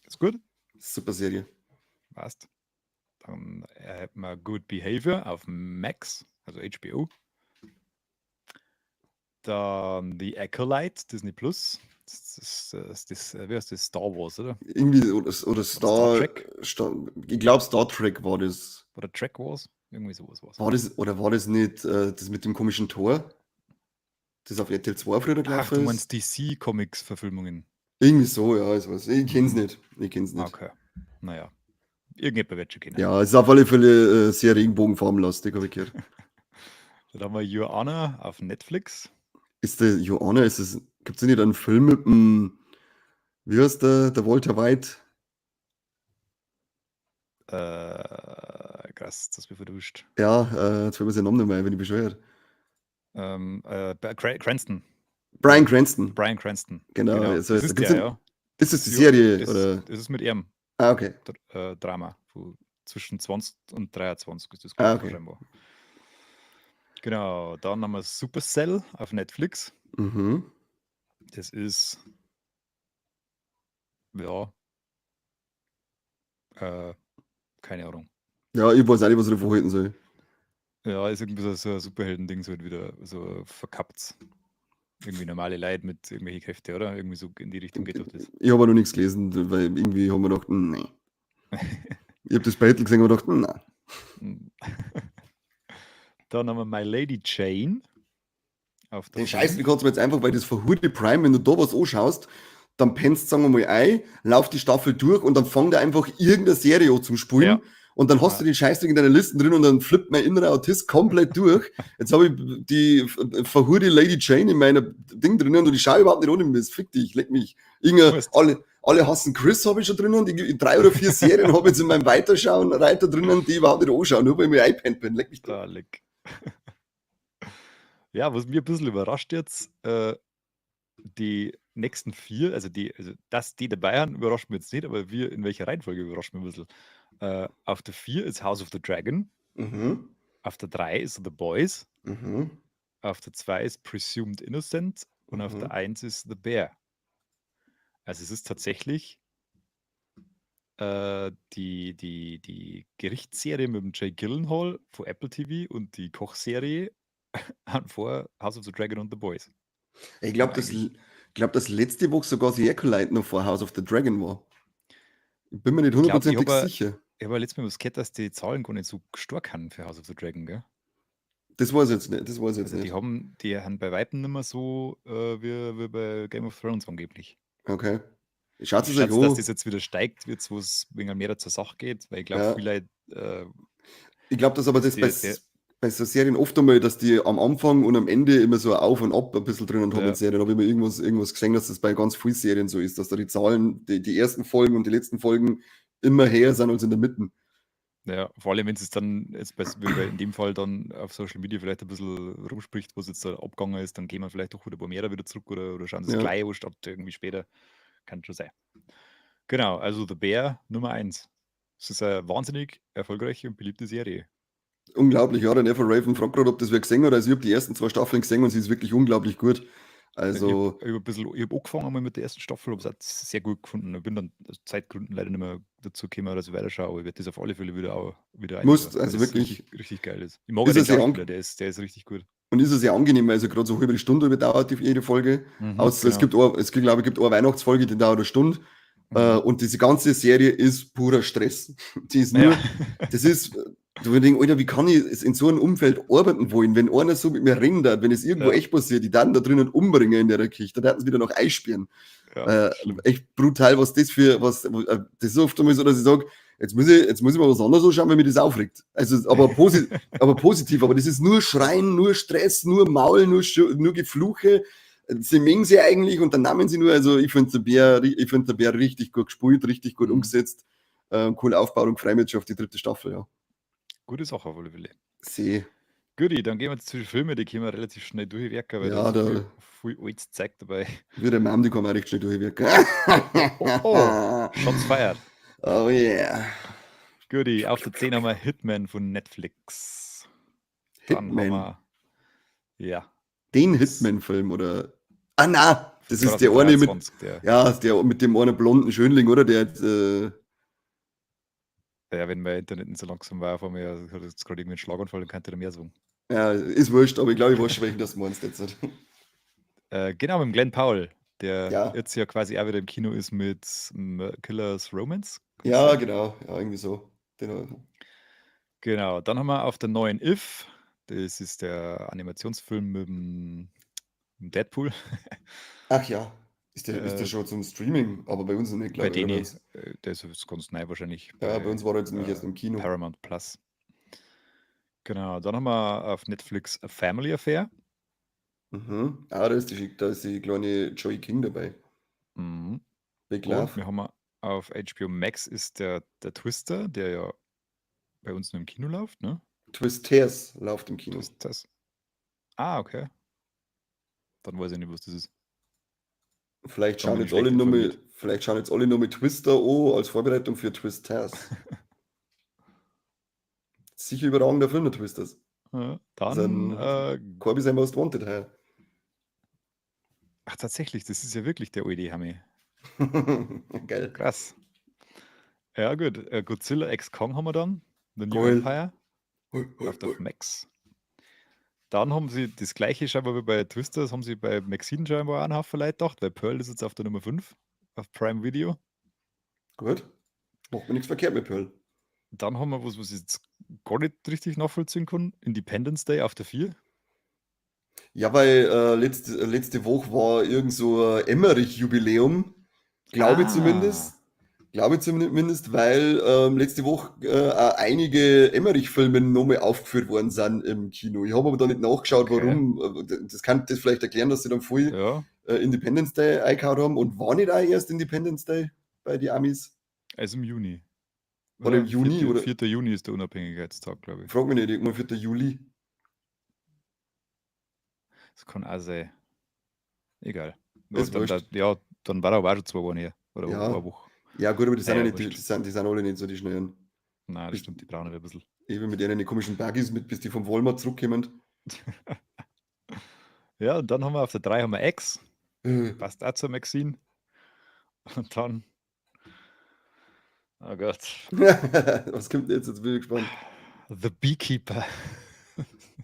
Speaker 2: Ist gut?
Speaker 1: Super Serie.
Speaker 2: Passt. Dann hätten wir Good Behavior auf Max, also HBO. Dann The Acolyte, Disney Plus. Das ist das, wie heißt das? Star Wars, oder?
Speaker 1: Irgendwie, oder
Speaker 2: Star
Speaker 1: Star
Speaker 2: Trek?
Speaker 1: Star, ich glaub, Star Trek war das.
Speaker 2: Oder Trek Wars? Irgendwie sowas war's.
Speaker 1: War das, oder war das nicht das mit dem komischen Tor? Das auf RTL 2 früher
Speaker 2: Ach,
Speaker 1: gelaufen
Speaker 2: du
Speaker 1: ist?
Speaker 2: meinst DC Comics-Verfilmungen?
Speaker 1: Irgendwie so, ja, ich weiß. Ich kenn's nicht. Ich kenn's nicht.
Speaker 2: Okay. Naja. Irgendjemand wird schon kennen.
Speaker 1: Ja, es ist auf alle Fälle sehr regenbogenfarbenlastig, hab ich gehört.
Speaker 2: Dann haben wir Your Honor auf Netflix.
Speaker 1: Ist der Your Honor, ist das, gibt's denn nicht einen Film mit dem, wie heißt der, der Walter White?
Speaker 2: Krass, das bin ich erwischt.
Speaker 1: Ja, jetzt fällt mir sein Name nicht mehr ein, bin ich bescheuert.
Speaker 2: Cranston.
Speaker 1: Bryan Cranston.
Speaker 2: Bryan Cranston.
Speaker 1: Genau,
Speaker 2: Genau.
Speaker 1: also
Speaker 2: Das
Speaker 1: ist
Speaker 2: ist
Speaker 1: gibt's
Speaker 2: der,
Speaker 1: denn
Speaker 2: ja.
Speaker 1: Ist das die
Speaker 2: Ja,
Speaker 1: Serie, oder?
Speaker 2: das ist mit ihm.
Speaker 1: Ah, okay.
Speaker 2: Drama. Von zwischen 20 und 23 ist das
Speaker 1: Ah,
Speaker 2: gut
Speaker 1: okay.
Speaker 2: scheinbar. Genau, dann haben wir Supercell auf Netflix. Das ist ja keine Ahnung.
Speaker 1: Ja, ich weiß auch nicht, was ich davon halten soll.
Speaker 2: Ja, ist irgendwie so ein Superhelden-Ding, so halt wieder so verkappt. Irgendwie normale Leute mit irgendwelchen Kräften, oder? Irgendwie so in die Richtung geht doch das.
Speaker 1: Ich habe auch noch nichts gelesen, weil irgendwie haben wir gedacht, nee. Ich hab das Battle gesehen und gedacht, nein.
Speaker 2: Dann haben wir My Lady Jane. Auf der
Speaker 1: Den Scheiß,
Speaker 2: Fünf.
Speaker 1: wie kannst du mir jetzt einfach, weil das verhurte Prime, wenn du da was anschaust, dann pennst, sagen wir mal, ein, lauf die Staffel durch und dann fängt er einfach irgendeine Serie an zum Spulen. Und dann hast du den Scheißding in deiner Listen drin und dann flippt mein innerer Autist komplett durch. Jetzt habe ich die verhurte Lady Jane in meiner Ding drinnen und ich schaue überhaupt nicht ohne Mist. Fick dich, leck mich. Irgendein,
Speaker 2: Wurst.
Speaker 1: alle hassen Chris habe ich schon drinnen. Die 3 oder 4 Serien habe ich jetzt in meinem Weiterschauen-Reiter drinnen, die überhaupt nicht anschauen, nur weil ich mir eingepennt bin. Leck mich doch.
Speaker 2: Da, leck. Ja, was mir ein bisschen überrascht jetzt, die nächsten 4, also die, also dass die dabei haben, überrascht mich jetzt nicht, aber wir in welcher Reihenfolge überrascht mich ein bisschen. Auf der 4 ist House of the Dragon. Auf der 3 ist The Boys. Auf der 2 ist Presumed Innocent und auf der 1 ist The Bear. Also es ist tatsächlich die Gerichtsserie mit dem Jake Gyllenhaal von Apple TV und die Kochserie Vor House of the Dragon und The Boys.
Speaker 1: Ich glaube, dass letzte Woche sogar The Acolyte noch vor House of the Dragon war. Ich bin mir nicht
Speaker 2: Ich glaub, ich
Speaker 1: hundertprozentig
Speaker 2: hab
Speaker 1: sicher.
Speaker 2: Ich habe letztes Mal was gehört, dass die Zahlen gar nicht so stark sind für House of the Dragon, gell?
Speaker 1: Das weiß ich jetzt nicht. Das weiß ich jetzt
Speaker 2: Also
Speaker 1: nicht.
Speaker 2: die haben bei Weitem nicht mehr so wie bei Game of Thrones angeblich.
Speaker 1: Okay. Schaut
Speaker 2: Ich
Speaker 1: es euch
Speaker 2: schätze, dass
Speaker 1: an.
Speaker 2: das jetzt wieder steigt, jetzt, wo es wegen mehr zur Sache geht, weil ich glaub,
Speaker 1: Ja.
Speaker 2: viele
Speaker 1: Ich glaub, dass aber das bei so Serien oft einmal, dass die am Anfang und am Ende immer so ein Auf und Ab ein bisschen drinnen haben
Speaker 2: Ja.
Speaker 1: in Serien. Da hab ich mir irgendwas gesehen, dass das bei ganz vielen Serien so ist, dass da die Zahlen, die ersten Folgen und die letzten Folgen immer höher sind als in der Mitte.
Speaker 2: Ja, vor allem, wenn es dann jetzt bei, wie bei in dem Fall dann auf Social Media vielleicht ein bisschen rumspricht, was jetzt da abgegangen ist, dann gehen wir vielleicht doch wieder ein paar mehr wieder zurück oder schauen sie es
Speaker 1: Ja.
Speaker 2: gleich an, statt irgendwie später. Kann schon sein. Genau, also The Bear Nummer 1. Es ist eine wahnsinnig erfolgreiche und beliebte Serie.
Speaker 1: Unglaublich, ja, der Never Raven fragt gerade, ob das wer gesehen hat. Also ich hab die ersten 2 Staffeln gesehen und sie ist wirklich unglaublich gut. Also
Speaker 2: Ich hab angefangen einmal mit der ersten Staffel, hab's auch sehr gut gefunden. Ich bin dann aus Zeitgründen leider nicht mehr dazu gekommen, dass ich weiterschaue, aber ich werde das auf alle Fälle wieder auch wieder
Speaker 1: Muss,
Speaker 2: reinschauen, weil
Speaker 1: also
Speaker 2: das
Speaker 1: wirklich
Speaker 2: richtig, richtig geil ist. Ich mag
Speaker 1: ist
Speaker 2: auch den
Speaker 1: es sehr
Speaker 2: Schauspieler, der ist richtig gut.
Speaker 1: Und ist es sehr angenehm, also gerade so halbe Stunde überdauert die jede Folge. Außer es gibt auch, es gibt, glaube ich, gibt eine Weihnachtsfolge, die dauert eine Stunde. Und diese ganze Serie ist purer Stress. Die ist nur, das ist, du denkst, Alter, wie kann ich in so einem Umfeld arbeiten wollen, wenn einer so mit mir rennen darf, wenn es irgendwo echt passiert, die dann da drinnen umbringen in der Küche, da werden sie wieder noch einsperren.
Speaker 2: Ja, schlimm.
Speaker 1: Echt brutal, was das für, was, das ist oft einmal so, dass ich sag, jetzt muss ich mal was anderes anschauen, wenn mich das aufregt. Also, aber aber positiv, aber das ist nur Schreien, nur Stress, nur Maul, nur Gefluche. Sie mengen sie eigentlich und dann nahmen sie nur, also ich find der Bär, ich find der Bär richtig gut gespielt, richtig gut umgesetzt, cool aufgebaut und freue mich jetzt schon auf die 3. Staffel, ja.
Speaker 2: Gute Sache auf alle Fälle.
Speaker 1: See.
Speaker 2: Guti, dann gehen wir zu den Filmen, die können wir relativ schnell durchwerken, weil
Speaker 1: Ja,
Speaker 2: da ist
Speaker 1: da
Speaker 2: viel altes Zeug dabei.
Speaker 1: Wie der Mom, die kann man recht schnell durchwerken.
Speaker 2: Oh, oh, Shots fired.
Speaker 1: Oh yeah.
Speaker 2: Guti, auf der 10 haben wir Hitman von Netflix. Dann haben
Speaker 1: Hitman.
Speaker 2: wir, ja.
Speaker 1: Den Hitman-Film, oder? Ah, nein, das ist der eine mit,
Speaker 2: 2023, der.
Speaker 1: ja, der mit dem einen blonden Schönling, oder? Der jetzt
Speaker 2: Ja, wenn mein Internet nicht so langsam war, vor mir hat jetzt gerade irgendwie einen Schlaganfall und könnte da mehr sagen.
Speaker 1: Ja, ist wurscht, aber ich glaube, ich weiß schon, welchen das meinst jetzt.
Speaker 2: Genau, mit dem Glenn Powell, der
Speaker 1: Ja.
Speaker 2: jetzt ja quasi auch wieder im Kino ist mit Killer's Romance. Kann das
Speaker 1: Ja,
Speaker 2: sein?
Speaker 1: genau, ja, irgendwie so. Genau.
Speaker 2: Genau, dann haben wir auf der neuen If, das ist der Animationsfilm mit dem Deadpool.
Speaker 1: Ach ja, ist der schon zum Streaming, aber bei uns noch nicht, glaub
Speaker 2: Bei
Speaker 1: ich, oder?
Speaker 2: denen, der ist jetzt ganz neu wahrscheinlich.
Speaker 1: Ja, bei
Speaker 2: bei,
Speaker 1: uns war er jetzt nämlich erst im Kino.
Speaker 2: Paramount Plus. Genau, dann haben wir auf Netflix A Family Affair.
Speaker 1: Ah, da ist die kleine Joey King dabei. Big
Speaker 2: Und
Speaker 1: Love.
Speaker 2: wir haben auf HBO Max ist der Twister, der ja bei uns nur im Kino läuft, ne?
Speaker 1: Twisters läuft im Kino.
Speaker 2: Twisters. Ah, okay. Dann weiß ich nicht, was das ist.
Speaker 1: Vielleicht
Speaker 2: Dann
Speaker 1: schauen
Speaker 2: bin ich
Speaker 1: jetzt alle
Speaker 2: schlecht
Speaker 1: nur mit,
Speaker 2: informiert.
Speaker 1: vielleicht schauen jetzt alle nur mit Twister an als Vorbereitung für Twisters. Sicher überragender Film, der Twisters.
Speaker 2: Ja,
Speaker 1: Das
Speaker 2: dann,
Speaker 1: ist ein Corby sein Most Wanted heuer.
Speaker 2: Ach, tatsächlich, das ist ja wirklich der alte Hammy.
Speaker 1: Geil.
Speaker 2: Krass. Ja, gut. Godzilla X Kong haben wir dann. The New
Speaker 1: Geil.
Speaker 2: Empire.
Speaker 1: Hoi, hoi,
Speaker 2: Auf der
Speaker 1: hoi.
Speaker 2: Max. Dann haben sie das gleiche scheinbar wie bei Twisters, haben sie bei Maxine scheinbar auch einen Haufen Leute gedacht, weil Pearl ist jetzt auf der Nummer 5 auf Prime Video.
Speaker 1: Gut. Macht mir nichts verkehrt mit Pearl.
Speaker 2: Dann haben wir was, was ich jetzt gar nicht richtig nachvollziehen kann: Independence Day auf der 4.
Speaker 1: Ja, weil letzte Woche war irgend so ein Emmerich-Jubiläum, glaube ich zumindest. Glaube ich zumindest, weil letzte Woche auch einige Emmerich-Filme nochmal aufgeführt worden sind im Kino. Ich habe aber da nicht nachgeschaut, warum. Das kann das vielleicht erklären, dass sie dann früh Independence Day eingehauen haben. Und war nicht auch erst Independence Day bei den Amis?
Speaker 2: Also im Juni.
Speaker 1: Oder im
Speaker 2: Oder?
Speaker 1: Juni, oder?
Speaker 2: 4. Juni ist der Unabhängigkeitstag, glaube ich.
Speaker 1: Frag mich nicht, irgendwann 4. Juli.
Speaker 2: Das kann auch sein. Egal.
Speaker 1: Ist
Speaker 2: Ja,
Speaker 1: wurscht.
Speaker 2: dann war er aber auch schon 2 Wochen her. Oder eine Woche.
Speaker 1: Ja, gut, aber die sind
Speaker 2: Naja,
Speaker 1: ja nicht, die,
Speaker 2: wurscht.
Speaker 1: die sind alle nicht so die Schnellen.
Speaker 2: Nein, das
Speaker 1: Bis
Speaker 2: stimmt, die brauchen nicht ein bisschen.
Speaker 1: Eben mit denen die komischen Buggies mit, bis die vom Walmart zurückkommen.
Speaker 2: Ja, und dann haben wir auf der 3 haben wir X. Passt auch zur Maxine. Und dann. Oh Gott.
Speaker 1: Was kommt denn jetzt? Jetzt bin ich gespannt.
Speaker 2: The Beekeeper.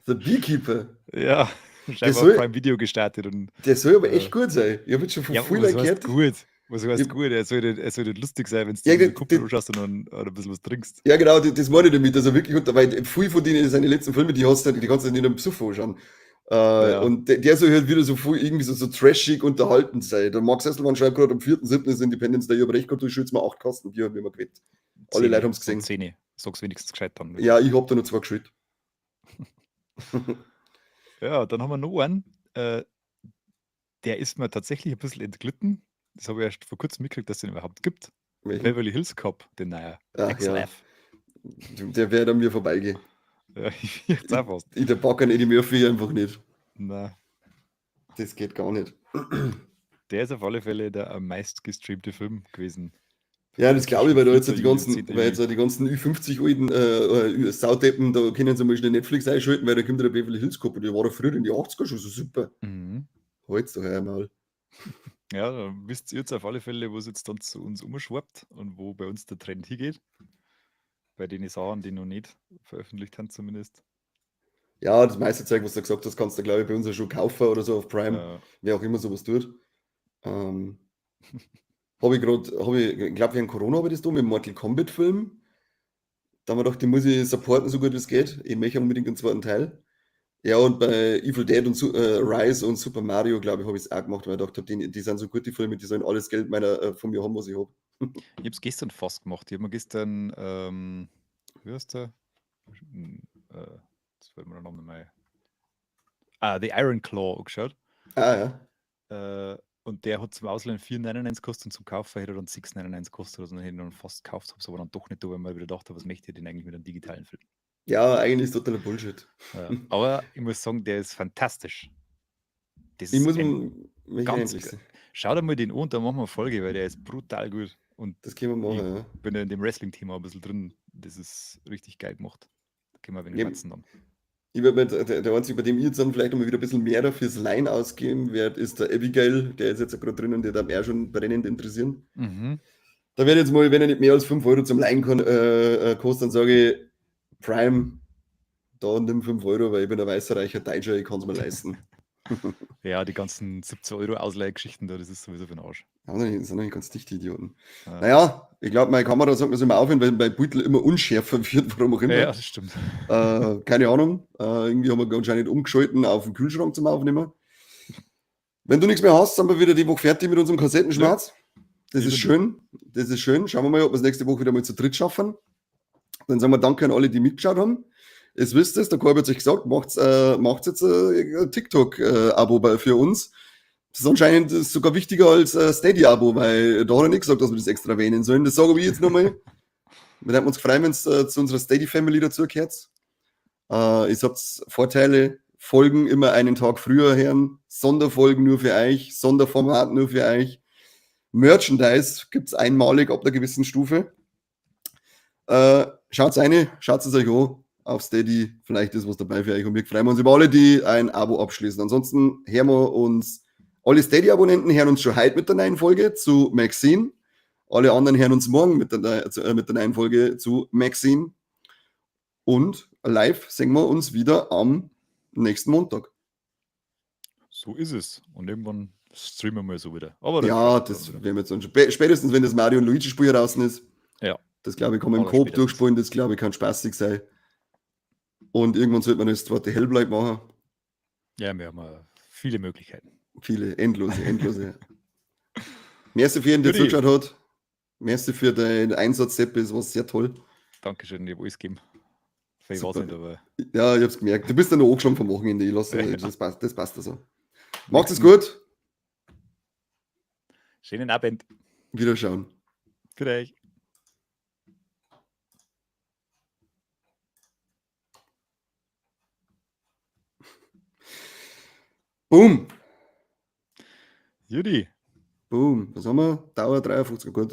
Speaker 1: The Beekeeper.
Speaker 2: Ja,
Speaker 1: Der
Speaker 2: scheinbar
Speaker 1: soll,
Speaker 2: Prime Video gestartet und
Speaker 1: der soll aber
Speaker 2: äh,
Speaker 1: echt gut sein. Ich habe jetzt schon von
Speaker 2: ja,
Speaker 1: vielen
Speaker 2: was
Speaker 1: Leuten
Speaker 2: heißt
Speaker 1: gehört.
Speaker 2: gut? Was heißt
Speaker 1: Ich,
Speaker 2: gut? Er soll nicht lustig sein, wenn du
Speaker 1: ja,
Speaker 2: dich mit
Speaker 1: das,
Speaker 2: dem Kumpel
Speaker 1: das,
Speaker 2: anschaust und dann oder ein bisschen was trinkst.
Speaker 1: ja, genau, das meine ich damit, dass er wirklich unter, weil viel von denen, seine letzten Filme, die hast du, die kannst du nicht am Besuch anschauen.
Speaker 2: Ja,
Speaker 1: Und der soll halt wieder so viel irgendwie so trashig unterhaltend sein. Der Max Esselmann schreibt gerade am 4.7. ist Independence Day, ich hab recht gehabt, du schützt mir 8 Kasten Bier, hab ich mir gewettet. Alle Leute
Speaker 2: 10,
Speaker 1: haben's
Speaker 2: sag
Speaker 1: gesehen.
Speaker 2: 10. Sag's wenigstens gescheit dann.
Speaker 1: Ja, ich hab da nur 2 geschüttet.
Speaker 2: Ja, dann haben wir noch einen. Der ist mir tatsächlich ein bisschen entglitten. Das habe ich erst vor kurzem mitgekriegt, dass es den überhaupt gibt.
Speaker 1: Welchen?
Speaker 2: Beverly Hills Cop, den neuen.
Speaker 1: Ach ja.
Speaker 2: Ex-Life.
Speaker 1: Der wird an mir vorbeigehen.
Speaker 2: Ja, ich jetzt auch fast.
Speaker 1: Ich der Pack an Eddie Murphy einfach nicht.
Speaker 2: Na,
Speaker 1: Das geht gar nicht.
Speaker 2: der ist auf alle Fälle der am meistgestreamte Film gewesen.
Speaker 1: Ja, das glaube ich, weil da jetzt
Speaker 2: 4.
Speaker 1: die
Speaker 2: Juli und
Speaker 1: ganzen,
Speaker 2: 10.
Speaker 1: weil
Speaker 2: Juli.
Speaker 1: jetzt die ganzen Ü50-alten Saudeppen, da können sie mal schnell Netflix einschalten, weil da kommt der Beverly Hills Cop und der war da früher in die 80er schon so super.
Speaker 2: Mhm.
Speaker 1: Halt's doch einmal.
Speaker 2: Ja, da wisst ihr jetzt auf alle Fälle, wo es jetzt dann zu uns umschwappt und wo bei uns der Trend hingeht. Bei den Sachen, die noch nicht veröffentlicht haben, zumindest.
Speaker 1: Ja, das meiste Zeug, was du gesagt hast, kannst du, glaube ich, bei uns ja schon kaufen oder so auf Prime, wer auch immer sowas tut. Habe ich gerade, ich glaube, während Corona habe ich das da mit dem Mortal Kombat Film. Da haben wir gedacht, die muss ich supporten, so gut wie es geht. Ich möchte unbedingt den zweiten Teil. Ja, und bei Evil Dead und Rise und Super Mario, glaube ich, habe ich es auch gemacht, weil ich gedacht habe, die sind so gut, die Filme, die sollen alles Geld von mir haben, was ich habe.
Speaker 2: Ich hab's gestern fast gemacht. Ich hab mir gestern, wie heißt der? Jetzt fällt mir der Name nicht mehr ein. Ah, The Iron Claw angeschaut.
Speaker 1: Ah, ja.
Speaker 2: Und der hat zum Ausleihen 4,99 gekostet und zum Kaufen hätte er dann 6,99 gekostet oder so. Dann hätte ich dann fast gekauft, hab's aber dann doch nicht da, weil ich mir wieder gedacht habe, was möchte ich denn eigentlich mit einem digitalen Film?
Speaker 1: Ja, eigentlich ist totaler Bullshit.
Speaker 2: Ja, aber ich muss sagen, der ist fantastisch. Das
Speaker 1: Ich
Speaker 2: ist
Speaker 1: muss
Speaker 2: ein
Speaker 1: mich
Speaker 2: ganz
Speaker 1: endlich
Speaker 2: ge-
Speaker 1: sehen.
Speaker 2: Schau dir mal den an und dann machen wir eine Folge, weil der ist brutal gut. Und
Speaker 1: Das können wir
Speaker 2: ich
Speaker 1: machen, ja.
Speaker 2: bin ja in dem Wrestling-Thema ein bisschen drin. Das ist richtig geil gemacht. Da können wir ein wenig
Speaker 1: Ja,
Speaker 2: schwatzen dann.
Speaker 1: Ich werd mir jetzt, der einzige, bei dem ich jetzt dann vielleicht nochmal wieder ein bisschen mehr fürs Line ausgeben werde, ist der Abigail, der ist jetzt gerade drin und der darf mich auch schon brennend interessieren. Da werde ich jetzt mal, wenn er nicht mehr als 5 Euro zum Leihen kostet, dann sage ich, Prime, da nimm 5 Euro, weil ich bin ein weißer, reicher Deutscher, ich kann's mir leisten.
Speaker 2: Ja, die ganzen 17 Euro Ausleihgeschichten da, das ist sowieso für den Arsch.
Speaker 1: Ja, das sind noch nicht ganz dicht, die Idioten.
Speaker 2: Ja.
Speaker 1: Naja, ich glaub, meine Kamera sagt mir so immer aufhören, weil mein Beutel immer unschärfer wird, warum auch immer.
Speaker 2: Ja, das stimmt.
Speaker 1: Keine Ahnung. Irgendwie haben wir anscheinend umgeschalten auf den Kühlschrank zum Aufnehmen. Wenn du nichts mehr hast, sind wir wieder die Woche fertig mit unserem Kassettenschmerz.
Speaker 2: Ja.
Speaker 1: Das ist schön. Das ist schön. Schauen wir mal, ob wir es nächste Woche wieder mal zu dritt schaffen. Dann sagen wir Danke an alle, die mitgeschaut haben. Es wisst es, der Korb hat sich gesagt, macht's jetzt ein TikTok-Abo für uns. Das ist anscheinend sogar wichtiger als Steady-Abo, weil da hat er nicht gesagt, dass wir das extra erwähnen sollen. Das sage ich jetzt nochmal. Wir würden uns freuen, wenn's zu unserer Steady-Family dazugehört. Ihr habt Vorteile, Folgen immer einen Tag früher hören, Sonderfolgen nur für euch, Sonderformat nur für euch. Merchandise gibt's einmalig ab einer gewissen Stufe. Schaut's rein, schaut's es euch an auf Steady, vielleicht ist was dabei für euch und wir freuen uns über alle, die ein Abo abschließen. Ansonsten hören wir uns, alle Steady-Abonnenten hören uns schon heute mit der neuen Folge zu Maxine. Alle anderen hören uns morgen mit der neuen Folge zu Maxine. Und live sehen wir uns wieder am nächsten Montag.
Speaker 2: So ist es. Und irgendwann streamen wir so wieder. Aber das
Speaker 1: ja,
Speaker 2: schauen wir
Speaker 1: das
Speaker 2: wieder.
Speaker 1: werden wir jetzt dann schon. Spätestens, wenn das Mario und Luigi-Spiel draußen ist.
Speaker 2: Ja.
Speaker 1: Das, glaube ich, kann man im
Speaker 2: Aber
Speaker 1: Coop
Speaker 2: spätestens.
Speaker 1: durchspielen. Das, glaube ich, kann spaßig sein. Und irgendwann sollte man das zweite Hellblade machen.
Speaker 2: Ja, wir haben viele Möglichkeiten.
Speaker 1: Viele, endlose, endlose. Merci für jeden, der
Speaker 2: Guti.
Speaker 1: zugeschaut hat. Merci für deinen Einsatz, Seppi, es war sehr toll.
Speaker 2: Dankeschön, ich hab alles gegeben. Vielleicht war's
Speaker 1: Super.
Speaker 2: nicht, aber
Speaker 1: Ja, ich hab's gemerkt. Du bist ja noch angeschlagen vom Wochenende. Ich lasse,
Speaker 2: Ja.
Speaker 1: das passt also. Macht's es gut.
Speaker 2: Schönen Abend.
Speaker 1: Wiederschauen.
Speaker 2: Für euch.
Speaker 1: Boom.
Speaker 2: Judy.
Speaker 1: Boom. Was haben wir? Dauer 53. Gut,